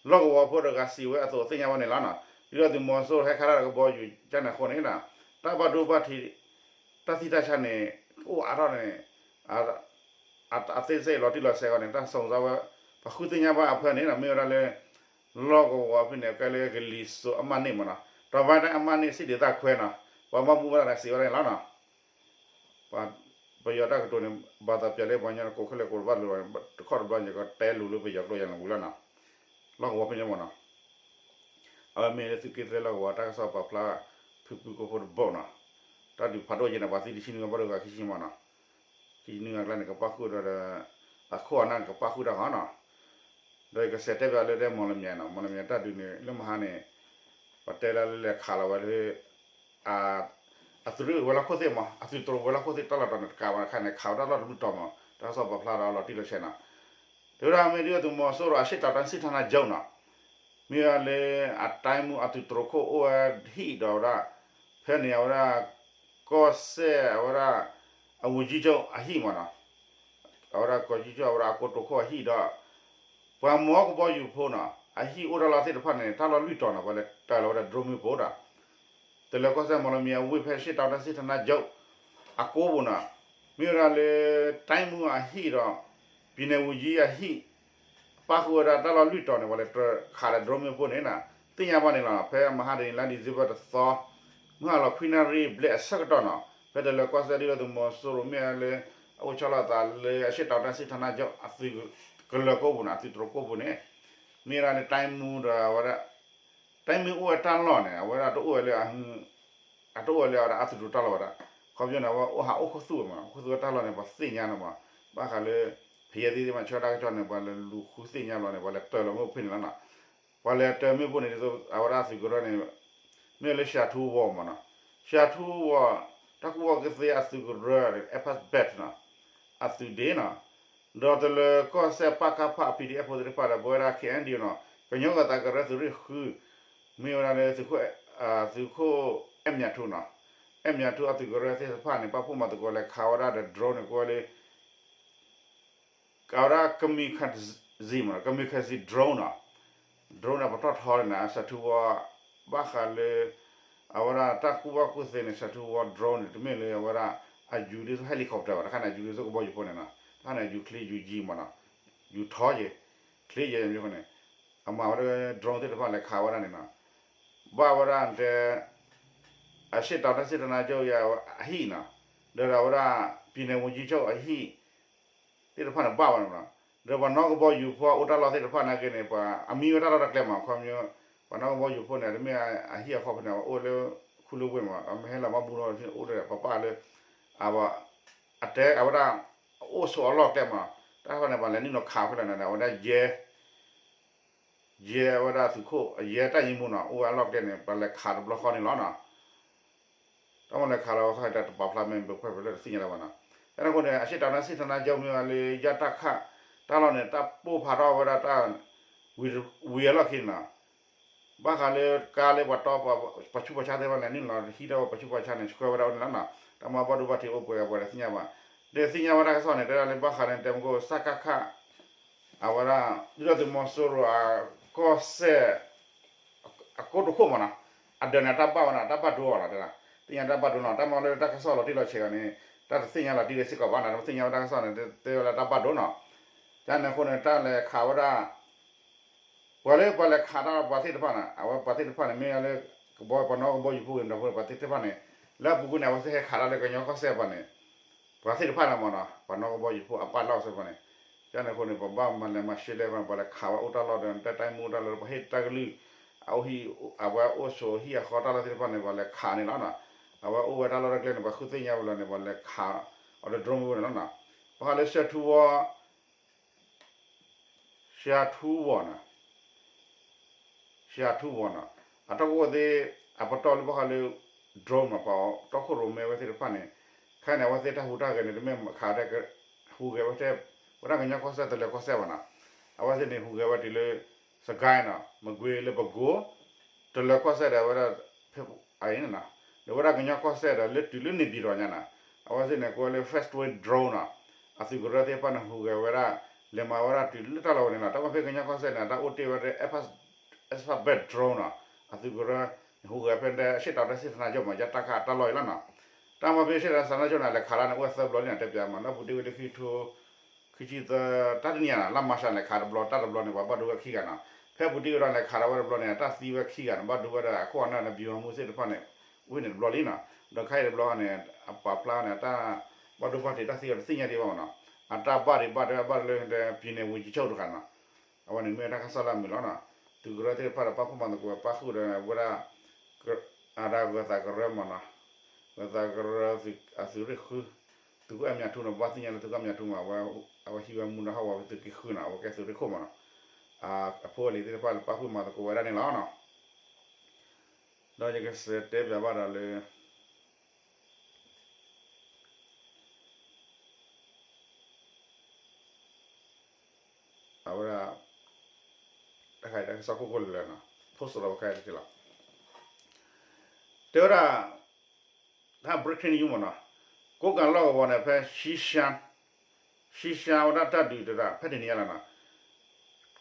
လီၢ်ကဝီၤဖိတဂၤစံးဝဲအသိးသ့ၣ်ညါဘၣ်န့ၣ်လီၤနီၤ. ဒုၣ်ဒါသုးမီၤစိရိၤဟဲခးတၢ်လၢကဘီယူၤကၢ်န့ၣ်အဃိန့ၣ် တၢ်ဘၣ်ဒိဘၣ်ထံး တၢ်သံတၢ်ဆါန့ၣ် အိၣ်အါထီၣ်န့ၣ် အသေးစိတ်လီၤတံၢ်လီၤဆဲးအဂီၢ်န့ၣ် တၢ်စုံစမ်းဝဲ ပှၤဃုသ့ၣ်ညါဘၣ်အဖၢန့ၣ် မ့ၢ်ဝဲဒၣ်လၢ လီၢ်ကဝီၤဖဲန့ၣ် ကဲလၢကလံၤစိးအမါန့ၣ်မးနီၤ, တၢ်ဘၣ်တၢ်အမါန့ၣ် စံၣ်ဒ့ၣ်သၣ်ခွဲနီၤ, ပှၤဘၣ်မူဘၣ်ဒါစံးဝဲဒၣ်န့ၣ်လီၤနီၤ. ပယီၤတၢ်ကတိၤန့ၣ် ဘၣ်သးပျးလၢပှၤကညီကိးခဲလၢာ်ကိးတဘၣ်လိၤဘၣ်န့ၣ် တခီတဘျီယကတဲလိၤလၢပယီၤကျိာ်ယၤန့ၣ်ဝံၤလီၤနီၤ. လီၢ်ကဝီၤဖဲန့ၣ်မးနီၤ အဝဲမ့ၢ်လၢသုးက့သၢလီၢ်ကဝီၤ တၢ်ကစီၣ်ပာ်ဖျါ ဖုဖုကိၢ်ဖိတဘိနီၤ, တၢ်ဒုးဖးဒိၣ်ယဲန့ၣ် ပှၤသံတဆံနွံဂၤ ဘၣ်ဒိဂၤခံဆံမးနီၤ, ခံဆံနွံဂၤကျါန့ၣ် ကပၣ်ဃုာ်ဒီး အခိၣ်အနၢ်န့ၣ် ကပၣ်ဃုာ်တၢ်ဂီၤနီၤ, ဒီးယကစးတဲပျးလၢတဲမီၣ်လမၠဲနီၤ, မီၣ်လမၠဲတၢ်ဒုးန့ၣ် လၢမဟါန့ၣ် ပတဲလၢလဲၤခးလီၤဝဲလၢ အသုးရ့ၣ်ဝဲၤလီၢ်ခိၣ်သ့ၣ်မး အသုးတြိၤဝဲၤလီၢ်ခိၣ်သ့ၣ်တၢ်လီၢ်တတီၤန့ၣ် တကးဘၣ်တခါန့ၣ် ခးဝဲတၢ်လီၢ်တဘျုးတီၤမး တၢ်ကစီၣ်ပာ်ဖျါဒီးလီၤတံၢ်လီၤဆဲးနီၤ, တဲဝဲဒၣ်မ့ၢ်ဒုၣ်ဒါသုးမီၤစိရိၤအရှေ့တောင်တိုင်းစစ်ဌာနချုပ်နီၤ, မ့ၢ်ဝဲလၢ အတိုင်းမှူးအသုးတြိၤခိၣ်အိၣ်ဝဲဟံၣ်ဒီးဝဲဒၣ် ဖဲန့ၣ်အဝဲဒၣ် ကီၢ်စဲၣ်အဝဲဒၣ် အဝန်ကြီးချုပ်အဟံၣ်မးနီၤ, အဝဲဒၣ်ကီၢ်စဲၣ်အဝဲဒၣ်အကိတိာ်ခိၣ်အဟံၣ်ဒီး ပှၤမီကဘီယူၤဖိနီၤ အဟံၣ်အိၣ်တၢ်လီၢ်သ့ၣ်တဖၣ်န့ၣ် တၢ်လီၢ်လွံၢ်တီၤနီၤ ပှၤလဲၤတၢၤလီၤဝဲဒၣ် drone မ့ၣ်ပိၢ်ဒီး တလၢၤကီၢ်စဲၣ်မီၣ်လမၠဲအဝ့ၢ်ဖဲရှေ့တောင်တိုင်းစစ်ဌာနချုပ် အကိးပူၤနီၤ, မ့ၢ်ဝဲဒၣ်လၢ တိုင်းမှူးအဟံၣ်ဒီး ပြည်နယ်ဝန်ကြီးအဟံၣ် ပၣ်ဃုာ်ဝဲဒၣ်တၢ်လီၢ်လွံၢ်တီၤန့ၣ် ပှၤလဲၤတၢၤခးဒီး drone မ့ၣ်ပိၢ်န့ၣ်နီၤ, သ့ၣ်ညါဘၣ်န့ၣ်လီၤ. ဖဲမဟါတနံၤလါ December တသီ မုၢ်ဟါလီၤခွံနၣ်ရံၣ်ဘျဲၣ်အဆၢကတီၢ်နီၤ, ဖဲတလၢၤကီၢ်စဲၣ်ဒုၣ်ဒါသုးမီၤစိရိၤမ့ၢ်ဝဲလၢ အအိၣ်ဆီလီၤအသးလၢအရှေ့တောင်တိုင်းစစ်ဌာနချုပ် အသုးကလၢၤကိးပူၤနီၤ အသုးတြိၤကိးပူၤန့ၣ် မ့ၢ်ဝဲဒၣ်လၢ တိုင်းမှူးဒီးအဝဲဒၣ် တိုင်းမှူးအိၣ်ဝဲတၢ်လီၢ်န့ၣ် အဝဲဒၣ်တအိၣ်ဝဲလၢ အတအိၣ်ဝဲလၢအဝဲဒၣ်အသုးတြိၤတၢ်လီၢ်ဝဲဒၣ်, ခီပညီန့ၣ် အဝဲအိၣ်ဟးအိၣ်ခိၣ်သူၣ်ဝဲမးနီၤ, ခိၣ်သူၣ်ဝဲတၢ်လီၢ်န့ၣ် ပှၤသ့ၣ်ညါန့ၣ်မး, ဘၣ်ဃးလၢ ဖယဲၢ်သံသ့ၣ်မး ဆၢတၢ်ကစီၣ်န့ၣ် ပှၤလဲၤလူၤဃုသ့ၣ်ညါလီၤန့ၣ် ပှၤလဲၤတၢၤလီၤမ့ၣ်ပိၢ်ဖဲန့ၣ်လီၤနီၤ, ပှၤလဲၤတၢၤမ့ၣ်ပိၢ်န့ၣ် ဒ်သိးအဝဲဒၣ်အသုးကရၢန့ၣ် မ့ၢ်လၢ ရှၤထူဝီၤ မးနီၤ, ရှၤထူဝီၤ တၢ်ကူၣ်ဘၣ်ကူၣ်သ့အသုးကရၢ Advice Base နီၤ, အသုးဒ့နီၤ, ဒီးတလၢၤကီၢ်စဲၣ် ပကဖ PDF ဖိသ့ၣ်တဖၣ်ဒီး ပဝဲဒၣ် KNDO နီၤ, ကညီဂၤသးကရၢသုးရ့ၣ်ဃု မ့ၢ်ဝဲဒၣ်လၢ သုးခိၣ်အဲၣ်မၠးထူနီၤ, အဲၣ်မၠးထူအသုးကရၢသ့ၣ်တဖၣ်န့ၣ် ပာ်ဖှိၣ်မၤသကိးလဲၤခးဝဲဒၣ်ဒီး drone န့ၣ် ကိးဝဲလၢ အဝဲဒၣ် kamikaze မးနီၤ, kamikaze drone နီၤ, drone န့ၣ် ပတီၢ်ထီန့ၣ်နီၤ ရှၤထူဝီၤ ဘၣ်ဃးလၢ အဝဲဒၣ်တၢ်ကူၣ်ဘၣ်ကူၣ်သ့န့ၣ် ရှၤထူဝီၤ drone န့ၣ် တမ့ၢ်လၢအဝဲဒၣ် အယူၤဒ်သိး helicopter ဘၣ်, တခါန့ၣ် အယူၤဒ်သိးကဘီယူၤဖိန့ၣ်နီၤ, တခါန့ၣ် အယူၤချ့ယူၤယံၤမးနီၤ, ယူၤထီယဲၤ, ချ့ယဲၤမ့ၢ်ဃိန့ၣ် အမၤဝဲဒၣ် drone သ့ၣ်တဖၣ်လဲၤခးဝဲဒၣ်န့ၣ်နီၤ, ဘၣ်ဝဲဒၣ်တဲ အရှေ့တောင်တိုင်းစစ်ဌာနချုပ် အဟံၣ်နီၤ, ဒီးအဝဲဒၣ် ပြည်နယ်ဝန်ကြီးချုပ် အဟံၣ် သ့ၣ်တဖၣ်န့ၣ်ဘၣ်ဝဲန့ၣ်မးနီၤ, ဒီးပှၤနီၣ်ကဘီယူၤဖိအိၣ်တၢ်လီၢ်သ့ၣ်တဖၣ်နာ်က့န့ၣ် ပှၤအမံဝဲတၢ်လီၢ်တၢ်ကျဲမး ခီပညီ ပှၤနီၣ်ကဘီယူၤဖိန့ၣ် တမ့ၢ်အဟံၣ်အဃီဖဲန့ၣ် အအိၣ်လၢ ခူလၢဝ့ၢ်မး အမ့ၢ်ဟဲလီၤမၤဘူၣ်နီၣ်အိၣ်ဒီး ပပၢ်လၢ အဝဲ အတဲအဝဲဒၣ် အအိၣ်ဆိးအလီၢ်ကျဲမးနီၤ, တၢ်တဖၣ်န့ၣ် ပှၤလဲၤနုာ်လီၤခးခဲလၢာ်န့ၣ် အဝဲဒၣ်ယဲ ယဲဝဲဒၣ်သုးခိၣ် ယဲတၢ်ယံမူနီၤ အိၣ်ဝဲအလီၢ်ကျဲန့ၣ် ပှၤလဲၤခးတဘျီဃီန့ၣ်လီၤနီၤ. တၢ်မ့ၢ်လဲၤခးလီၤဝဲခီ တၢ်တပာ်ဖျါမ့ၢ်ဘၣ်ခွဲးဖျၢၣ်လၢတသ့ၣ်ညါလၢၤဘၣ်နီၤ. ဖဲန့ၣ်အဃိန့ၣ် အရှေ့တောင်တိုင်းစစ်ဌာနချုပ် မ့ၢ်ဝဲလၢယဲတၢ်ခး တၢ်လီၢ်န့ၣ် တၢ်ပိၢ်ဖးထီၣ်ဝဲဒၣ်တၢ် ဝံၤအလီၢ်ခံန့ၣ်နီၤ. ဘၣ်ဃးလၢကါလၢပှၤတီ ပှၤဆူးပှၤဆါသ့ၣ်တဖၣ်န့ၣ် နုာ်လီၤဟံးထီၣ်ဝဲပှၤဆူးပှၤဆါန့ၣ် ဆှၢဝဲဒၣ်အိၣ်န့ၣ်လီၤနီၤ. တၢ်မၤဘၣ်ဒိဘၣ်ထံးအိၣ်ပှဲၤအပှဲၤဒီးသ့ၣ်ညါဘၣ်. ဒီးသ့ၣ်ညါဝဲဒၣ်တၢ်ကစီၣ်န့ၣ် တဲဒၣ်လၢဘၣ်ဃးလၢတဲမကိၢ် စကခ အဝဲဒၣ် ဒုၣ်ဒါသုးမီၤစိရိၤအကီၢ်စဲၣ် အကိတိာ်ခိၣ်မးနီၤ, အဒၢးန့ၣ် တၢ်ဘၣ်ဝဲနီၤ, တၢ်ဘၣ်ဒိအီၤလီၤ, တဲဒၣ် သ့ၣ်ညါတၢ်ဘၣ်ဒိလီၤ. တၢ်မၤလၢတၢ်ကစီၣ်လီၤတံၢ်လီၤဆဲးဂၤန့ၣ် တၢ်တသ့ၣ်ညါလီၤတံၢ်လၢစ့ၢ်ကီးဘၣ်နီၤ, တသ့ၣ်ညါဝဲတၢ်ကစီၣ်န့ၣ် တဲဝဲလၢတၢ်ဘၣ်ဒိနီၤ, ကန့ၣ်အဃိန့ၣ် တၢ်လဲၤခးဝဲဒၣ် ပှၤလၢပှၤလဲၤခးတၢ်လီၤပှၤသ့ၣ်တဖၣ်န့ၣ် အဝဲပှၤသ့ၣ်တဖၣ်န့ၣ် မ့ၢ်လၢ ကဘီပှၤနီၣ်ကဘီယူၤဖိဂ့ၤဒီး ပှၤသ့ၣ်တဖၣ်န့ၣ် လၢအပူၤကွံာ်န့ၣ် အဝဲသ့ၣ်ဟဲခးတၢ်လၢကညီကီၢ်စဲၣ်ပှၤန့ၣ် ပှၤသ့ၣ်တဖၣ်န့ၣ်မ့ၢ်နီၤ ပှၤနီၣ်ကဘီယူၤဖိအပၢ်လီၢ်စ့ၢ်ကီးန့ၣ်, ကန့ၣ်အဃိန့ၣ် ပဘၣ်မၤလဲၤမၤရှဲလဲၣ် ပှၤလဲၤခးဝဲအိၣ်တၢ်လီၢ်ဒီး တၢ်တၢ်မူတၢ်လီၢ် ပှၤဟ့ၣ်တၢ်ကလုၢ် အအိၣ်ဟံၣ် အဝဲအိၣ်ဆိးဟံၣ်အဃီတၢ်လီၢ်သ့ၣ်တဖၣ်န့ၣ် ပှၤလဲၤခးန့ၣ်လီၤနီၤ, အဝဲအိၣ်ဝဲတၢ်လီၢ်တၢ်ကျဲန့ၣ် ပှၤဃုသ့ၣ်ညါဝဲလီၤန့ၣ် ပှၤလဲၤခးအီၤဒီး drone ဝဲန့ၣ်လီၤနီၤ, ဘၣ်ဃးလၢ စှၤထူဝီၤ စှၤထူဝီၤနီၤ စှၤထူဝီၤနီၤ အတၢ်ကအိၣ်သ့ၣ် အပတီၢ်လၢဘၣ်ဃးလၢ drone မး ပှၤတီခိၣ်ရိၣ်မဲဝဲသ့ၣ်တဖၣ်န့ၣ် ခဲအံၤန့ၣ် အဝဲသ့ၣ်တၢ်ဟူးတၢ်ဂဲၤန့ၣ် တမ့ၢ်ခးဒဲး ဟူးဂဲၤဝဲထဲ ဝဲဒၣ်ကညီကီၢ်စဲၣ် တလၢၤကီၢ်စဲၣ်ဘၣ်နီၤ, အဝဲသ့ၣ်န့ၣ် ဟူးဂဲၤဝဲတုၤလၢ စကဲနီၤ မကွ့ၤလၢပကိ တလၢၤကီၢ်စဲၣ်ဒီး အဝဲဒၣ် ဖဲအံၤန့ၣ်နီၤ ဒီးဝဲဒၣ်ကညီကီၢ်စဲၣ်ဒီး လၢတုၤလၢန့ၣ်ပၠံၣ်တီၣ်ညါနီၤ, အဝဲသ့ၣ်န့ၣ် ကိးဝဲလၢ Fastwing drone နီၤ, အသုးကရၢသ့ၣ်တဖၣ်န့ၣ် ဟူးဂဲၤဝဲဒၣ် လဲၤမၤဝဲဒၣ်တုၤလၢတၢ်လီၢ်ဝဲန့ၣ်လီၤ, တၢ်ဘၣ်ဖဲကညီကီၢ်စဲၣ်န့ၣ် တၢ်အိၣ်တ့ၢ်ဝဲဒၣ် Alphabet drone နီၤ, အသုးကရၢ ဟူးဂဲၤဖဲဒၣ် အရှေ့တောင်တိုင်းစစ်ဌာနချုပ်မး ယတၢ်ခးတၢ်လီၢ်အံၤလီၤနီၤ, တၢ်မၤဖဲ အရှေ့တောင်တိုင်းစစ်ဌာနချုပ်န့ၣ် လဲၤခးလီၤန့ၣ် အိၣ်သၢဘျီလံနီၤ တဲပၠးမး လၢပူၤတ့ၢ်ဝဲလၢခံကထိ ခံဆံသၢ တၢ်တနံၤညါနီၤ လါမၤရှးန့ၣ် ခးတဘျီ တၢ်တဘျီန့ၣ် ပှၤဘၣ်ဒိဝဲခံဂၤနီၤ, ဖဲပူၤတ့ၢ်ဝဲဒီးန့ၣ် ခးထီၣ်ဝဲတဘျီန့ၣ် တၢ်သံဝဲခံဂၤန့ၣ် ဘၣ်ဒိဝဲဒီးအခိၣ်အနၢ်န့ၣ် ဗျူဟာမှူးသ့ၣ်တဖၣ်န့ၣ် ဝ့ၢ်န့ၣ်တဘျီလံနီၤ, ဒီးခဲအံၤတဘျီန့ၣ် အပာ်ဖျါန့ၣ် တၢ်ဘၣ်ဒိဘၣ်ထံးတၢ်သံအီၤတသ့ၣ်ညါဒံးဘၣ်မးနီၤ, အတၢ်ဘၣ်ဒံးဘၣ်တဲဘၣ်လၢ ပြည်နယ်ဝန်ကြီးချုပ်တဂၤနီၤ, အဝဲန့ၣ်မ့ၢ်တၢ်ကစီၣ်လၢအမုာ်လီၤနီၤ, သုးကရၢသ့ၣ်တဖၣ်ဒီးပာ်ဖှိၣ်မၤသကိး ပာ်ဃုာ်ဒီးဝဲဒၣ် အတၢ်ဂၢၤသးကရၢမးနီၤ, ဂၢၤသးကရၢအသုးရ့ၣ်ဃု, သုးခိၣ်အဲၣ်မၠးထူန့ၣ် ပဘၣ်သ့ၣ်ညါလၢသုးခိၣ်အဲၣ်မၠးထူမး အဝဲဟံးဝဲမူဒါဟီၣ်ကဝီၤဖဲသုးက့ဃုနီၤ အဝဲကဲသုးရ့ၣ်ခိၣ်မးနီၤ, အဖိအလံၤသ့ၣ်တဖၣ်လၢပာ်ဖှိၣ်မၤသကိးဝဲဒၣ်န့ၣ်လီၤနီၤ, ဒီးယကစံးတဲပၠးဘၣ်ဒီးလၢ အဝဲဒၣ် တၢ်ခါအံၤတၢ်ကစီၣ်ခိၣ်ခိၣ်လၢာ်လၢာ်နီၤ post လီၤဝဲခဲအံၤတက့ၢ်လီၤ, တဲဝဲဒၣ် တၢ် breaking news မးနီၤ, ကိးကၤလီၢ်ကဝီၤန့ၣ် ဖဲ ရှံရှါ ရှံရှါဝဲဒၣ်တၢ်ဒုးတဒၣ် ဖဲတနံၤညါလီၤနီၤ,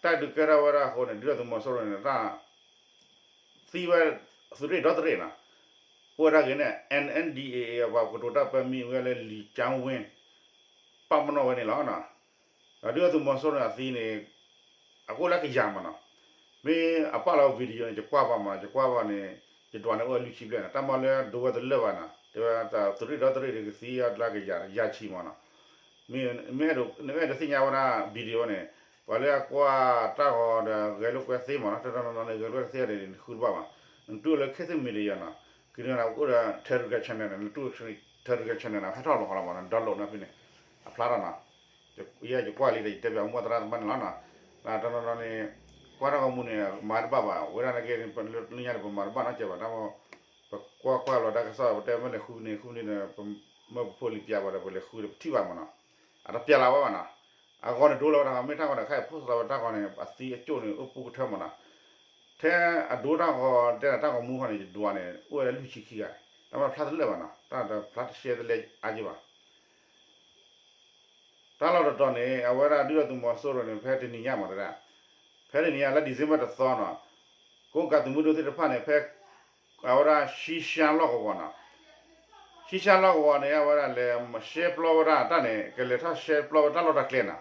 တၢ်ဒုးကဲထီၣ်ဝဲဒၣ်အဃိန့ၣ် ဒုၣ်ဒါသုးမီၤစိရိၤန့ၣ် တၢ် သံဝဲ သုးရ့ၣ်ဒီတရ့ၣ်နီၤ, အိၣ်ဝဲဒၣ်ဂ့ၤန့ၣ် NNDAA အပှၤကတိၤတၢ်ပၢမံၤဝဲလၢလံၤကၠါဝ့ၢ် ပာ်ပနီၣ်ဝဲန့ၣ်လီၤနီၤ, ဒီးဒုၣ်ဒါသုးမီၤစိရိၤန့ၣ်အသံန့ၣ် အကအိၣ်လၢကယၤမးနီၤ, မ့ၢ်အပာ်လီၤ video န့ၣ် ယကွၢ်ဘၣ်မးနီၤ ယကွၢ်ဘၣ်န့ၣ် ယဒွးန့ၣ်အိၣ်ဝဲလွံၢ်ဆံဘျဲၣ်နီၤ, တၢ်မၤလၢဒိဝဲတလၢာ်ဘၣ်နီၤ, တဲဝဲသုးရ့ၣ်ဒီတရ့ၣ်ဒီးကသံအီၤလၢကယၤ ယၤဆံမးနီၤ, မ့ၢ် မ့ၢ်အဲၣ်ဒိးသ့ၣ်ညါဝဲဒၣ် video န့ၣ် ပှၤလၢအကွၢ်တၢ်ဂီၤဒီးဂဲၤလိာ်ကွဲသ့မးနီၤ, တနီၤနီၤန့ၣ် ဂဲၤလိာ်ကွဲသ့ဒီး နဃုတဘၣ်ဘၣ်, နတူၢ်လၢ ခေတ်သစ် Media နီၤ, ကန့ၣ်အိၣ်ဒီး Telegram channel န့ၣ် နတူၢ် Telegram channel န့ၣ် ဟဲထီၣ်လီၤဃီလီၤမးနီၤ, download နီၤဖဲန့ၣ် အဖျါထီၣ်နီၤ, ယဲယကွၢ်လံဒီး ယတဲပၠးမူသရၣ်တဖၣ်န့ၣ်လီၤနီၤ, တနီၤနီၤန့ၣ် ကွၢ်တၢ်ဂီၤမူန့ၣ် မၤတဘၣ်ဘၣ်, ဝဲဒၣ်နက့ လၢညါန့ၣ် ပမၤတဘၣ်နီတစဲးဘၣ်, တၢ်မ့ၢ် ပကွၢ်ကွၢ်လီၤတၢ်ကစီၣ် ပတဲမ့ၢ်လဲၤဃုန့ၣ် ဃုန့ၣ်ဒီး ပမၢပဖိလံၤပၠးဘၣ်ဒီး ပလဲၤဃုဒီးပထံၣ်ဘၣ်မးနီၤ, အတပျးလၢၤဝဲဘၣ်နီၤ, အဂီၤန့ၣ်ဒိလီၤဝဲဒၣ် မ့ၢ်တၢ်ဂီၤန့ၣ် ခဲအံၤ post လီၤဝဲတၢ်ဂီၤန့ၣ် အသံအကၠိၣ်န့ၣ် အိၣ်ပူၤကထၢမးနီၤ, ထဲအဒိတၢ်ဂီၤ တဲဒၣ်တၢ်ဂီၤမူဃီန့ၣ် ယဒွးန့ၣ် အိၣ်ဝဲဒၣ်လွံၢ်ဆံခံဂၤ, တၢ်မ့ၢ်ဖျါတလၢာ်ဘၣ်နီၤ, တၢ်တဖျါတရှဲတလဲအါက့ဘၣ် တၢ်လီၢ်တတီၤန့ၣ် အဝဲဒၣ်ဒုၣ်ဒါသုးမီၤစိရိၤန့ၣ် ဖဲတနံၤညါမးတဒၣ်, ဖဲတနံၤညါလၢ December တသီနီၤ, ကိးကၤသုးမုၢ်ဒိၣ်သ့ၣ်တဖၣ်န့ၣ် ဖဲ အဝဲဒၣ် ရှံရှါလီၢ်ကဝီၤနီၤ, ရှံရှါလီၢ်ကဝီၤန့ၣ် အဝဲဒၣ်လဲၤရှဲပျီဝဲဒၣ်တၢ်န့ၣ် ကလဲၤထီၣ်ရှဲပျီဝဲတၢ်လီၢ်တၢ်ကျဲန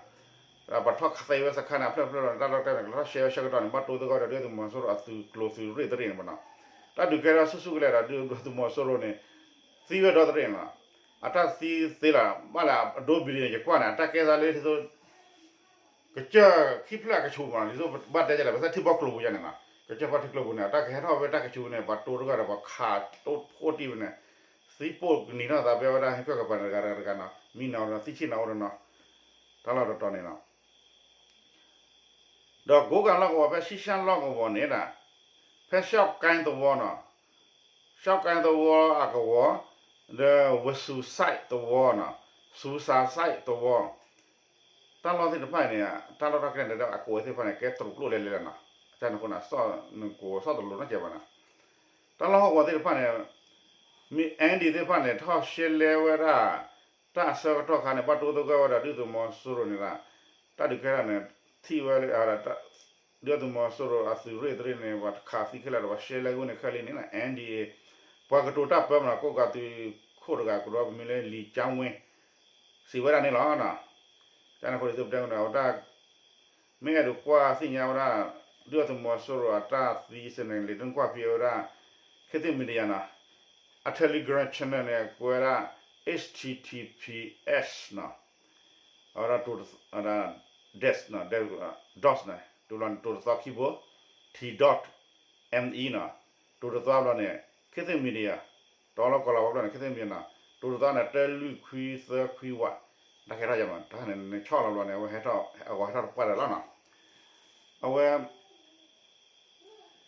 ီၤ, ပှၤထီၣ်ခသဲဝဲစခါန့ၣ် အဖျၢၣ်ဖျၢၣ်လီၤန့ၣ် တၢ်လီၢ်တၢ်ကျဲန့ၣ် ကလဲၤထီၣ်ရှဲဝဲဆၢကတီၢ်န့ၣ် ဘၣ်တိသဂီၢ်ဒီးဒုၣ်ဒါသုးမီၤစိရိၤအသုးကျိၤသုးရ့ၣ်တရ့ၣ်န့ၣ်မးနီၤ, တၢ်ဒုးကဲထီၣ်ဆူၣ်ဆူၣ်ကလဲာ်ဒီးဒုၣ်ဒါသုးမီၤစိရိၤန့ၣ် သံဝဲဒီတရ့ၣ်နီၤ, အတၢ်သံသ့လီၤ, ဘၣ်လၢအဒိဘံၤန့ၣ် ယကွၢ်န့ၣ် အတၢ်ကဲသးလၢဒ်သိး ကစၢၢ်ခံဖျၢၣ်အကဆူးမးနီၤ, ဒ်သိးဘၣ်တဲဒ်လဲၣ် ပသးထံၣ်ဘီကျိၤပူၤယါန့ၣ်နီၤ, ကစၢၢ်ပှၢ်ထံကျိၤပူၤန့ၣ် အတၢ်ကဟဲထီၣ်ဝဲတၢ်ကဆူးန့ၣ် ပှၤတိတဂၤဒီးပှၤခးတိၢ်ဖိတံၢ်ဝဲန့ၣ်, သံပိၢ်ကနံၤထီၣ်သးဖဲဝဲဒၣ်ဟဲခၢၣ်ကပၤန့ၣ်တဂၤတဂၤနီၤ, မံနီၤနီၤ သံဆံၣ်နီၤအိၣ်ဒီးနီၤ, တၢ်လီၢ်တတီၤန့ၣ်နီၤ ဒီးကိးကၤလီၢ်ကဝီၤ ဖဲရှံရှါလီၢ်ကဝီၤန့ၣ်ဒၣ်, ဖဲရှီၣ်ကဲသဝီနီၤ, ရှီၣ်ကဲသဝီအကဝီၤ, ဒီးဝစူၤစဲးသဝီနီၤ, စူၤစဲးသဝီ, တၢ်လီၢ်သ့ၣ်တဖၣ်န့ၣ် တၢ်လီၢ်တၢ်ကျဲန့ၣ်ဒီး အကိးသ့ၣ်တဖၣ်န့ၣ် ကဲတြူးကျိၣ်လဲၤလဲၤလီၤနီၤ, အတၢ်န့ၣ်အဃိန့ၣ် နကိးစီၣ်တလိၤနီတစဲးဘၣ်နီၤ, တၢ်လီၢ်ဟီၣ်ကဝီၤသ့ၣ်တဖၣ်န့ၣ် မ့ၢ် အၣ်အၣ်ဒီး သ့ၣ်တဖၣ်န့ၣ် ထီၣ်ရှဲလဲဝဲဒၣ် တၢ်အဆၢကတီၢ်ခါန့ၣ် ဘၣ်တိသဂၢၢ်ဝဲဒီးဒုၣ်ဒါသုးမီၤစိရိၤန့ၣ်ဒီး တၢ်ဒုးကဲထီၣ်န့ၣ် ထံၣ်ဝဲလၢ ဒုၣ်ဒါသုးမီၤစိရိၤအသုးရ့ၣ်တရ့ၣ်န့ၣ် ပှၤခးသံခဲလၢာ်ဒီး ပှၤရှဲလဲဂုာ်န့ၣ်ခဲလၢာ်န့ၣ် အၣ်အၣ်ဒီး ပှၤကတိၤတၢ်ပၢမးနီၤ ကိးကၤသုး ခိၣ်တဂၤ ကဒီးပမ့ၢ်လၢလံာ်ကၠါဝ့ စံးဝဲဒၣ်န့ၣ်လီၤ. ကန့ၣ်အဃိန့ၣ် သုပတဲန့ၣ် အဝဲဒၣ် မ့ၢ်အဲၣ်ဒိးကွၢ်သ့ၣ်ညါဝဲဒၣ် ဒုၣ်ဒါသုးမီၤစိရိၤအတၢ်သံစ့ၢ်န့ၣ် လံာ်တနကွၢ်ဖဲဝဲဒၣ် ခေတ်သစ် Media နီၤ, အ Telegram channel န့ၣ် ကွဲးဝဲဒၣ် H T T P S နီၤ, အဝဲဒၣ် dash နီၤ, dash န့ၣ် တိၤတသီခံဘိ T dot M E နီၤ, တိၤတသီဘျီန့ၣ် ခေတ်သစ် Media တီလီၤကီလီၤဝဲဘျီန့ၣ် ခေတ်သစ် Media နီၤ, တိၤတသီန့ၣ် တၢလွံၢ်ခွံသၢခွံဝး, တၢ်ကဲထီၣ်ယဲမး တၢ်န့ၣ် နဆီၣ်လီၤဘျီန့ၣ် အဝဲဟဲထီၣ် အဂီၤဟဲထီၣ်တပှၢ်ဒီးလီၤနီၤ, အဝဲ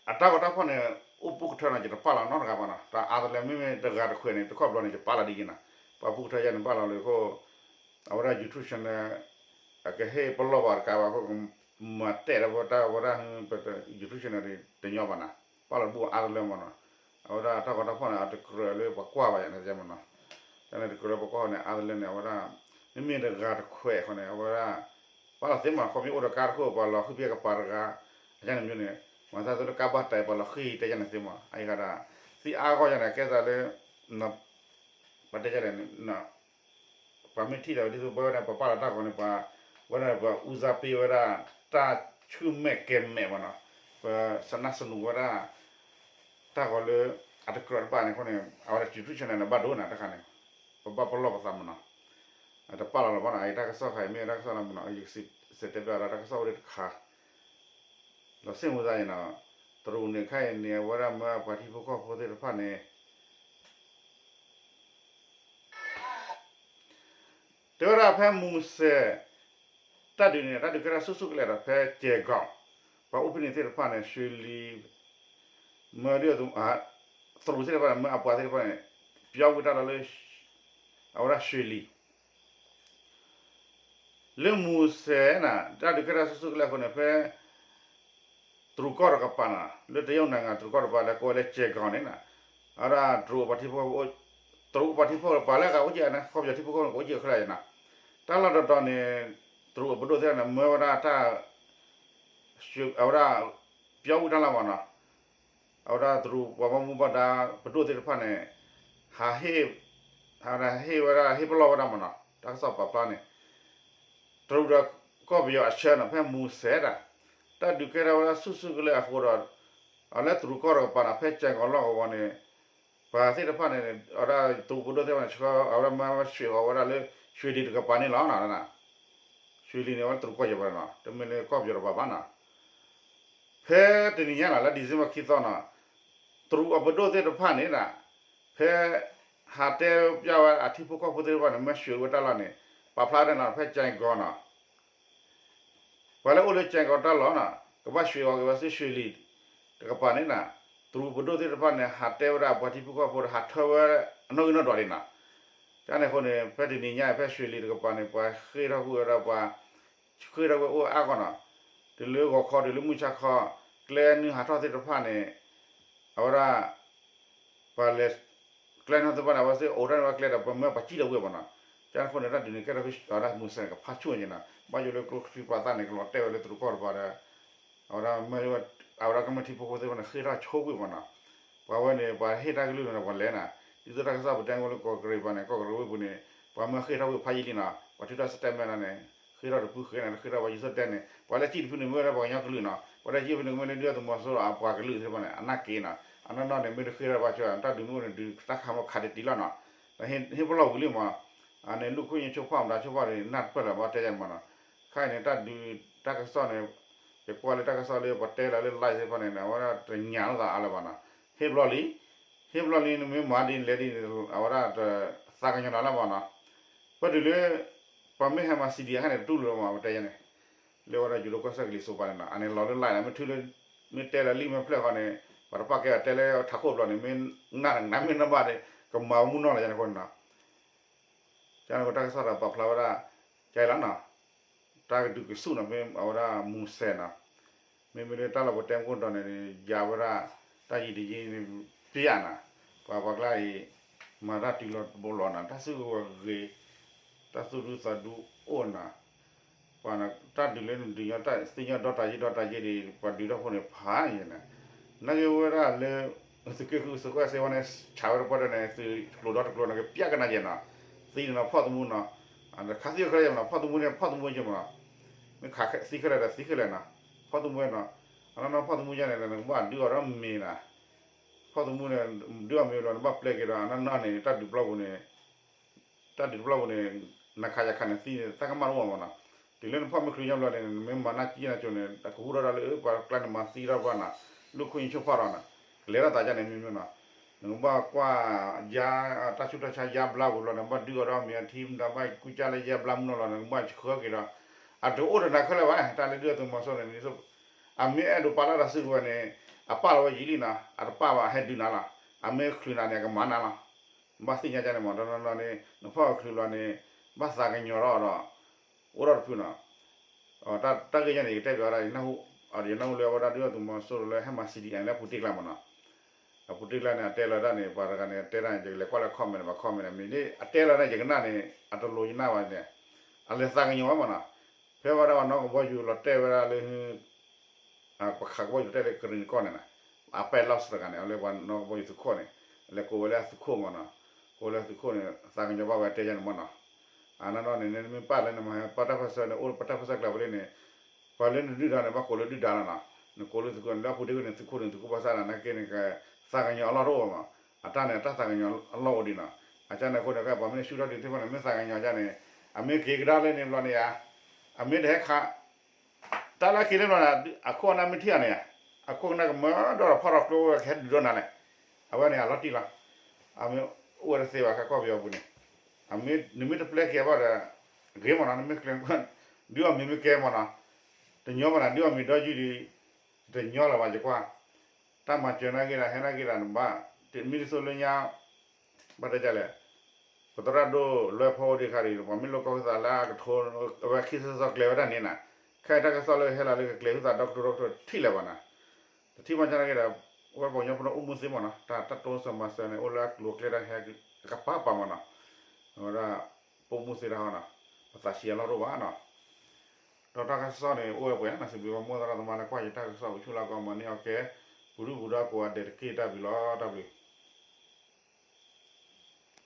အတၢ်ဂီၤတၢ်ဖီၣ်န့ၣ် အိၣ်ပူၤကထၢနီၤ ယတပာ်လီၤနီတဂၤဘၣ်နီၤ, တၢ်အါတလၢ မ့မ့ၢ်တဂၤတခွဲးန့ၣ် တခီဘျီန့ၣ် ယပာ်လီၤဒ်အံၤနီၤ, ပှၤပူၤကထၢယဲန့ၣ် ပာ်လီၤလၢခိၣ်, အဝဲဒၣ် YouTube channel အကဟ့ၣ်ပလီၢ်ဘၣ်တကးဘၣ်အဃိ မၤတဲာ်ဒီးပတၢ်ဝဲဒၣ် YouTube channel တညီဘၣ်နီၤ, ပာ်လီၤတဘူၣ်အါတလၢမးနီၤ, အဝဲဒၣ်တၢ်ဂီၤတၢ်ဖီၣ်န့ၣ် အတကြၢးလၢပှၤကွၢ်ဘၣ်ယၤန့ၣ်မးနီၤ, တၢ်န့ၣ်တကြၢးလၢပှၤကွၢ်န့ၣ် အါတလၢန့ၣ် အဝဲဒၣ် မ့မ့ၢ်တဂၤတခွဲးအဃိန့ၣ် အဝဲဒၣ် ပာ်လီၤသ့မး ခီဖျိအိၣ်ဒီးကါတခိၣ် ပှၤလီၤဃံၤဖဲကပၤတဂၤ အန့ၣ်မးန့ၣ် မၤသးသိးလၢကါဘၣ်တၢ် ပှၤလီၤဃံၤတဲယဲန့ၣ်သ့မး အအံၤဂၤဒၣ် သံအါဂီၢ်ယဲန့ၣ် ကဲသးလၢ ပတဲယဲန့ၣ် ပှၤမ့ၢ်ထံၣ်ဒီးဒ်သိးပဝဲဒၣ် ပပာ်လီၤတၢ်ဂီၤန့ၣ် ပှၤ ဝဲဒၣ်ပှၤအူစါပ့ဝဲဒၣ် တၢ်ဆူၣ်မဲာ်ကဲၤမဲာ်မးနီၤ, ပစနၢ်စနူးဝဲဒၣ် တၢ်ဂီၤလၢ အတကြၢးတဘၣ်န့ၣ်အဃိန့ၣ် အဝဲဒၣ် YouTube channel န့ၣ် ဘၣ်ဒိန့ၣ်တခါန့ၣ် ပဘၣ်ပလီၢ်ပသးမးနီၤ, အတပာ်လီၤလီၤဘၣ်နီၤ အအံၤတၢ်ကစီၣ်ခါအံၤမ့ၢ်တၢ်ကစီၣ်လၢမးနီၤ ယကစံးတဲဘၣ်ဒီးတၢ်ကစီၣ်အိၣ်ဒံးတခါ လီၤစ့ၣ်မူသးအံၤနီၤ, တရူးန့ၣ်ခဲအံၤန့ၣ် အဝဲဒၣ်မၢပှၤထံဖိကီၢ်ဖိသ့ၣ်တဖၣ်န့ၣ် တဲဝဲဒၣ်ဖဲမူစဲး တၢ်ဒုးန့ၣ် တၢ်ဒုးကဲထီၣ်ဆူၣ်ဆူၣ်ကလဲာ်ဒီးဖဲကဲၤကီၤ, ပှၤအိၣ်ဖဲန့ၣ်သ့ၣ်တဖၣ်န့ၣ် ရွှေလီၤ မၢဒ် သရူးသ့ၣ်တဖၣ်န့ၣ် မၢအပှၤသ့ၣ်တဖၣ်န့ၣ် ပၠီဝံၤတၢ်လီၤလၢ အဝဲဒၣ်ရွှေလီၤ လၢမူစဲးန့ၣ် တၢ်ဒုးကဲထီၣ်ဆူၣ်ဆူၣ်ကလဲာ်အဃိန့ၣ် ဖဲ တရူးကီၢ်တကပၤန့ၣ် လၢတရုတ်နိုင်ငံ တရူးကီၢ်တကပၤလၢကိးဝဲလၢကဲၤကီၤန့ၣ် အဝဲဒၣ်တရူးအပှၤထံဖိ တရူးအပှၤထံဖိကပၤလၢအဂၤအိၣ်က့ၤအန့ၣ် ခီပညီထံဖိကီၢ်န့ၣ် ကအိၣ်က့ၤအချၢအံၤန့ၣ် တၢ်လီၢ်တတီၤန့ၣ် တရူးအပဒိၣ်သ့ၣ်တဖၣ်န့ၣ် မၢဝဲဒၣ်တၢ် အဝဲဒၣ် ပၠီဝံၤတၢ်လီၤမးနီၤ အဝဲဒၣ်တရူးပှၤဘၣ်မူဘၣ်ဒါပဒိၣ်သ့ၣ်တဖၣ်န့ၣ် ဟးဟ့ၣ် ဟးဟ့ၣ်ဝဲဒၣ်ဟ့ၣ်ပလီၢ်ဝဲဒၣ်မးနီၤ တၢ်ကစီၣ်ပာ်ဖျါန့ၣ် တရူးဒီးကီၢ်ပယီၤအဆၢန့ၣ် ဖဲမူစဲးဒၣ် တၢ်ဒုးကဲထီၣ်ဝဲဒၣ်ဆူၣ်ဆူၣ်ကလဲာ်အဃိဒီး အလၢတရူးကီၢ်တကပၤန့ၣ် ဖဲကဲၤကီၤလီၢ်ကဝီၤန့ၣ် ပှၤသ့ၣ်တဖၣ်န့ၣ် အဝဲဒၣ်တရူးပဒိၣ်သ့ၣ်တဖၣ်န့ၣ် ဆှၢအဝဲဒၣ်မၢဝဲရွှေလီၤဝဲဒၣ်လၢ ရွှေလီၤတကပၤန့ၣ်လီၤ ရွှေလီၤန့ၣ် အဝဲတရူးကီၢ်ပယီၤဘၣ်နီၤ တမ့ၢ်လၢကီၢ်ပယီၤတကပၤဘၣ်နီၤ ဖဲတနံၤညါနီၤ လၢ December ခံသီနီၤ တရူးအပဒိၣ်သ့ၣ်တဖၣ်န့ၣ် ဖဲ ဟးတဲပျၢ်ဝဲအထံဖိကီၢ်ဖိသ့ၣ်တဖၣ်န့ၣ် မၢရွှေဝဲတၢ်လီၢ်န့ၣ် ပာ်ဖျါဒၣ်နီၤ ဖဲကဲၤကီၤနီၤ ပှၤလၢအိၣ်လၢကဲၤကီၤတၢ်လီၢ်နီၤ ကဘၣ်ရွှေဝဲက့ၤဝဲဆူရွှေလီၤ တကပၤန့ၣ်နီၤ တရူးပဒိၣ်သ့ၣ်တဖၣ်န့ၣ် ဟးတဲဝဲဒၣ်ပှၤထံဖိကီၢ်ဖိဒီးဟးထၢဝဲ အနီၣ်ဂံၢ်နီၣ်ဒွးဒံးနီၤ ကန့ၣ်အဃိန့ၣ် ဖဲတနံၤညါ ဖဲရွှေလီၤတကပၤန့ၣ် ပှၤဃ့ၢ်ထီၣ်ကွံာ်ဝဲဒၣ်ပှၤ ဃ့ၢ်ထီၣ်ကွံာ်အိၣ်အါဂီၢ်နီၤ တုၤလၢဂီၤခီတုၤလၢမုၢ်ဆါခီ ကျဲနုာ်ဟးထီၣ်သ့ၣ်တဖၣ်န့ၣ် အဝဲဒၣ် ပှၤလဲၤ ကျဲနုာ်သ့ၣ်တဖၣ်န့ၣ် အဝဲသ့ၣ်အိးထီၣ်န့ၢ်ဝဲကျဲဒီး ပမၢပှၤစံၣ်ထီၣ်ကွံာ်ဘၣ်နီၤ ကန့ၣ်အဃိန့ၣ် တၢ်ဒုးန့ၣ်ကဲထီၣ်ဝဲဒၣ်မူစဲးန့ၣ် ကဖးဆူၣ်ဝဲန့ၣ်နီၤ ဘၣ်ယိၣ်လၢကျိချံမျိာ်သၣ်န့ၣ် ကလီၤတဲာ်ဝဲလၢတရူးကီၢ်တကပၤဒီး အဝဲဒၣ်မၢ အဝဲဒၣ်ကမျၢၢ်ထံဖိကီၢ်ဖိသ့ၣ်တဖၣ်န့ၣ် ဃ့ၢ်ထီၣ်ဆိကွံာ်ဘၣ်နီၤ ပှၤဝဲန့ၣ် ပှၤဟ့ၣ်တၢ်ကလုၢ်န့ၣ် ပှၤလဲၤနီၤ ဒ်သိးတၢ်ကစီၣ်ပတဲဝဲလၢကီၢ်ကရ့ၣ်ပၤန့ၣ် ကီၢ်ကရ့ၣ်ဝ့ၢ်ပူၤန့ၣ် ပှၤမၢဃ့ၢ်ထီၣ်ကွံာ်ဖးယံာ်လံနီၤ ပှၤထုးထီၣ် statement န့ၣ် ဃ့ၢ်ထီၣ်တပူၤဃ့ၢ်န့ၣ် ဃ့ၢ်ထီၣ်ပှၤယံၤစိတဲန့ၣ် ပှၤလၢစံၣ်တဖုန့ၣ် မ့ၢ်ဝဲဒၣ်ပှၤကညီကလုာ်နီၤ ပှၤလၢစံၣ်တဖုန့ၣ် မ့ၢ်လၢဒုၣ်ဒါသုးမီၤစိရိၤအပှၤကလုာ်သ့ၣ်တဖၣ်န့ၣ် အနၢ်က့ၤနီၤ အနီၢ်နီၢ်န့ၣ် မ့ၢ်တဃ့ၢ်ထီၣ်ဘၣ်ဆၢ တၢ်ဒုးမ့ၢ်အိၣ်န့ၣ် ဒုးတၢ်ခးမီခးတတံၢ်လီၤနီၤ ဒီးဟ့ၣ်ပလီၢ်ဝံၤလံမး အန့ၣ် လူ့အခွင့်အရေးချိုးဖောက်မတၤ ချိုးဖော်န့ၣ် နၢ်တပၢၢ်လၢၤဘၣ်တဲယဲၢ်မးနီၤ ခဲအံၤန့ၣ် တၢ်ဒုးတၢ်ကစီၣ်န့ၣ် ယကွၢ်လၢတၢ်ကစီၣ်လၢပှၤတဲလီၤလၢ live သ့ၣ်တဖၣ်န့ၣ် အဝဲဒၣ်တညၣ်လိာ်သးအါလၢၤဘၣ်နီၤ ဟ့ၣ်ပလီၢ်လံ ဟ့ၣ်ပလီၢ်လံ နမ့ၢ်မၤဒ်လဲၣ်ဒ်န့ၣ် အဝဲဒၣ်တသးကညီၤနၤလၢၤဘၣ်နီၤ ပတုၤလၢ ပှၤမ့ၢ်ဟဲမၤ C D M ခါန့ၣ် တတူၢ်လိာ်လၢၤမး ပတဲယဲၢ်န့ၣ် လၢဝဲဒၣ် ယိၤဒိၣ်ကီၢ်စဲၣ်ကလံၤစိးပၤန့ၣ်နီၤ အန့ၣ်လီၤလၢ live န့ၣ် မ့ၢ်ထုးလၢ မ့ၢ်တဲလၢလံာ်မ့ၢ်ဖျၢၣ်ဃီန့ၣ် ပှၤတပာ်ကဲအီၤတဲလၢထးခိၣ်ဘျီန့ၣ် မ့ၢ်နၢ်နၢ်မ့ၢ်နၢ်ဘၣ်န့ၣ် ကမၤဝဲမုၢ်နီၢ်လီၤယဲၢ်န့ၣ်အဃိန့ၣ်နီၤ ကန့ၣ်အဃိတၢ်ကစီၣ်ဒီးပာ်ဖျါဝဲဒၣ် ကဲလီၤနီၤ တၢ်ကဒုးကဆူၣ်နီၤ မ့ၢ်အဝဲဒၣ်မူစဲးနီၤ မ့မ့ၢ်လၢတၢ်လီၢ်ပတဲမူခိၣ်တီၤန့ၣ် ယၤဝဲဒၣ် တၢ်ယံၤတယံၤန့ၣ် ပျၢ်နၤ ပှၤပှၤကျါအံၤ မၤတၢ်တုၤလီၤတဘိလီၤနၤ တၢ်စုကဝဲၤဂ့ၤ တၢ်သူၣ်ဒူသးဒူအိၣ်နၤ ပှၤတၢ်ဒုးလၢနဒုးညီ တၢ်သ့ၣ်ညါဒီတၢ်ယ့ဒီတၢ်ယ့ဒီး ပှၤဒုးတၢ်ဖိန့ၣ်ဖးယဲၢ်နၤ နာ်က့ဝဲဒၣ်လၢ သုးက့ဃုသုးကီၢ်စ့ဝါန့ၣ် ဆးဝဲတပှၢ်တၢၢ်န့ၣ် သုးကျိၤဒီတကျိၤန့ၣ် ကပျၢ်ကနၣ်ယဲၢ်နီၤ, သံန့ၣ်နီၤ ဖီၣ်သမူနီၤ, ခးသံခဲလၢာ်ယဲၢ်မနီၤ, ဖီၣ်သမူန့ၣ် ဖီၣ်သမူယဲၢ်မနီၤ, မ့ၢ်ခးသံခဲလၢာ်ဒီးသံခဲလၢာ်နီၤ, ဖီၣ်သမူနီၤ, အနီၢ်နီၢ်ဖီၣ်သမူယဲၢ်န့ၣ် နကဘၣ်ဒုးအီၤဒီးမ့ၤနီၤ, ဖီၣ်သမူန့ၣ် ဒုးအီၤမ့ၤလီၤ နဘၣ်ပျဲက့ၤဒီး အနီၢ်နီၢ်န့ၣ် တၢ်ဒုးပျီပူၤန့ၣ် တၢ်ဒုးတပျီပူၤန့ၣ် နခးယခးန့ၣ်သံန့ၣ် တၢ်ကမၣ်တအိၣ်မနီၤ, တုၤလၢနဖီၣ်မ့ၢ်ချုးညီဘျီန့ၣ် နမ့ၢ်မၤနၢ်ကံနၢ်ကၠိန့ၣ် အကဟူထီၣ်ဒၣ်လၢပှၤကျါန့ၣ်မၤသံထီၣ်ဘၣ်နီၤ, လူ့အခွင့်အရေးချိုးဖောက်နီၤ, ကလဲၤထီၣ်သးဒ်န့ၣ်မ့ၢ်မ့ၢ်နီၤ, နကဘၣ်ကွၢ်ယါ တၢ်ဆူးတၢ်ဆါယါဘျါပူၤလီၤ နကဘၣ်ဒုးအီၤဒီးမ့ၤအထံမတၤဘၣ်ကူကၢ်လၢယါဘျါမုၢ်နီၤလီၤ နကဘၣ်ဆှၢက့ၤဒီး အတအိၣ်တနၤခဲလၢာ်ဘၣ် တၢ်လၢဒုၣ်ဒါသုးမီၤစိရိၤန့ၣ် အမ့ၢ်အဲၣ်ဒိးပာ်လၢတၢ်စုကဝဲၤန့ၣ် အပာ်လီၤဝဲယံာ်လံနီၤ အတပာ်ဘၣ်ဟဲဒုးနၤလီၤ, အမ့ၢ်ချုးနၤန့ၣ် အကမၤနၤလီၤ, ဘၣ်သ့ၣ်ညါကန့ၣ်မနီၤ တနီၤနီၤန့ၣ် နဖီၣ်ချုးလီၤန့ၣ် ဘၣ်သးကညီၤထီၣ်ဒီး အိၣ်ထီၣ်တဖုနီၤ, တၢ်ဂ့ၢ်ညါန့ၣ် ယကတဲပၠးဝဲဒၣ် ယနၢ်ဟူလၢအဝဲဒၣ်ဒုၣ်ဒါသုးမီၤစိရိၤလၢဟဲမၤ C D M လၢအပူၤတ့ကျါမနီၤ, အပူၤတ့ကျါန့ၣ် အတဲလီၤတၢ်န့ၣ် ပှၤတဂၤန့ၣ် အတဲတၢ်န့ၣ် ယကလဲၤကွၢ်လၢ comment န့ၣ် ပှၤ comment န့ၣ် မ့ၢ်န့ၣ် အတဲလီၤန့ၣ် ယကနၣ်န့ၣ် အတလိၤယနၢ်ဘၣ်န့ၣ်, အလဲၤသးကညီၤဝဲမနီၤ, ဖဲဝဲဒၣ်ပှၤနီၢ်ကဘီယူၤလီၤတဲာ်ဝဲဒၣ်လၢ ပှၤခးကဘီယူၤတဲလၢကရံၣ်နကီၢ်န့ၣ်နီၤ, အပဲလီၢ်စတဂၤန့ၣ် အလၢပှၤနီၢ်ကဘီယူၤသုးခိၣ်န့ၣ် လဲၤကိးဝဲလၢအသုးခိၣ်မနီၤ, ကိးလၢသုးခိၣ်န့ၣ် သးကညီၤဘၣ်ဝဲတဲယၤန့ၣ်မနီၤ, အနီၢ်နီၢ်န့ၣ် နမ့ၢ်ပာ်လၢနမၤဟဲပာ်တၢ်ပၢၢ်ဆၢန့ၣ် အိၣ်ပာ်တၢ်ပၢၢ်ဆၢကျါဝဲလံန့ၣ်, ပှၤလၢနဒုၣ်ဒါန့ၣ် ဘၣ်ကိးလၢဒုၣ်ဒါလီၤနီၤ, နကိးလၢသုးခိၣ်န့ၣ် လၢအပူၤတ့ၢ်န့ၣ် သုးခိၣ်န့ၣ် သုးခိၣ်ဘၣ်ဆၣ်ဒီး နာ်က့န့ၣ် သးကညီၤအလီၢ်တအိၣ်မး, အတၢ်န့ၣ် အတၢ်သးကညီၤအလီၢ်အိၣ်ဒံးနီၤ, အကန့ၣ်အဃိန့ၣ် ပှၤမ့ၢ်ဆူၣ်ထီၣ်ဒံးသ့ၣ်တဖၣ်န့ၣ် မ့ၢ်သးကညီၤကန့ၣ်, အမ့ၢ်က့ၤကဒါလၢန့ၣ်ဘျီန့ၣ်ဧါ, အမ့ၢ်တဟဲခး တၢ်လၢအက့ၤလၢဘျီန့ၣ် အခိၣ်အနၢ်မ့ၢ်ထံၣ်အီၤန့ၣ်ဧါ, အခိၣ်အနၢ်ကမၢဒီးဖီၣ်ထီၣ်ကျိဝဲကဟဲဒုးဒီးနၤလဲၣ်, အဝဲန့ၣ်အလီၤတံၢ်လီၤ, အမ့ၢ်အိၣ်ဝဲတသ့ဘၣ် ခဲကီၢ်ပယီၤပူၤန့ၣ်, အမ့ၢ်နမ့ၢ်တပျဲက့ၤအဘၣ်ဒီး ဂ့ၤမနီၤ နမ့ၢ်ကျဲ ဒုးအီၣ်မ့ၤမ့ၢ်ကဲမနီၤ, တညီမနီၤ ဒုးအီၣ်မ့ၤဒီယုၢ်ဒီး တညီလၢၤဘၣ်ယကွၢ်, တၢ်မၤစၢၤနာ်က့ဒၣ်ဟဲနာ်က့ဒၣ်နဘၣ်, မ့ၢ်တစိလၢညါ ဘၣ်တဲဒ်လဲၣ်, ပသရၣ်ဒိၣ်လွဲဖီအိၣ်ဒံးခါဒံး ပှၤမ့ၢ်လိၣ်ကီၢ်ဝံသးလၢအကထိ အဝဲခံစီစီကျဲၤဝဲဒၣ်န့ၣ်နီၤ, ခဲအံၤတၢ်ကစီၣ်လၢဟဲလီၤလၢကကျဲၤဝံသးဒီကထိဒီကထိထံၣ်လၢၤဘၣ်နီၤ, တထံၣ်ဘၣ်ကန့ၣ်က့ဒီး အဝဲပှၤကညီဖိန့ၣ်အိၣ်မူသ့မနီၤ တၢ်တၢ်တိစၢၤမၤစၢၤန့ၣ် အိၣ်လၢအကျိၤအကျဲတၢ်ဟဲကပာ်ပာ်မနီၤ, အဝဲဒၣ် ပိာ်မုၣ်သ့တၢ်ဟီနီၤ, ပသးဆံးအလီၢ်တအိၣ်ဘၣ်နီၤ, ဒီးတၢ်ကစီၣ်န့ၣ် အိၣ်ဝဲပှဲၤနီၤ စံးဘျုးပမိၢ်သရၣ်သမါလၢကွၢ်ယတၢ်ကစီၣ် ပဆူၣ်လၢကီၢ်မၤန့ၢ်အီၤကဲ ပူၤဒုၣ်ပူၤဒါကိးဂၤဒဲးတက့ၢ် တၢ်ဘျုးလီၤ တၢ်ဘျုး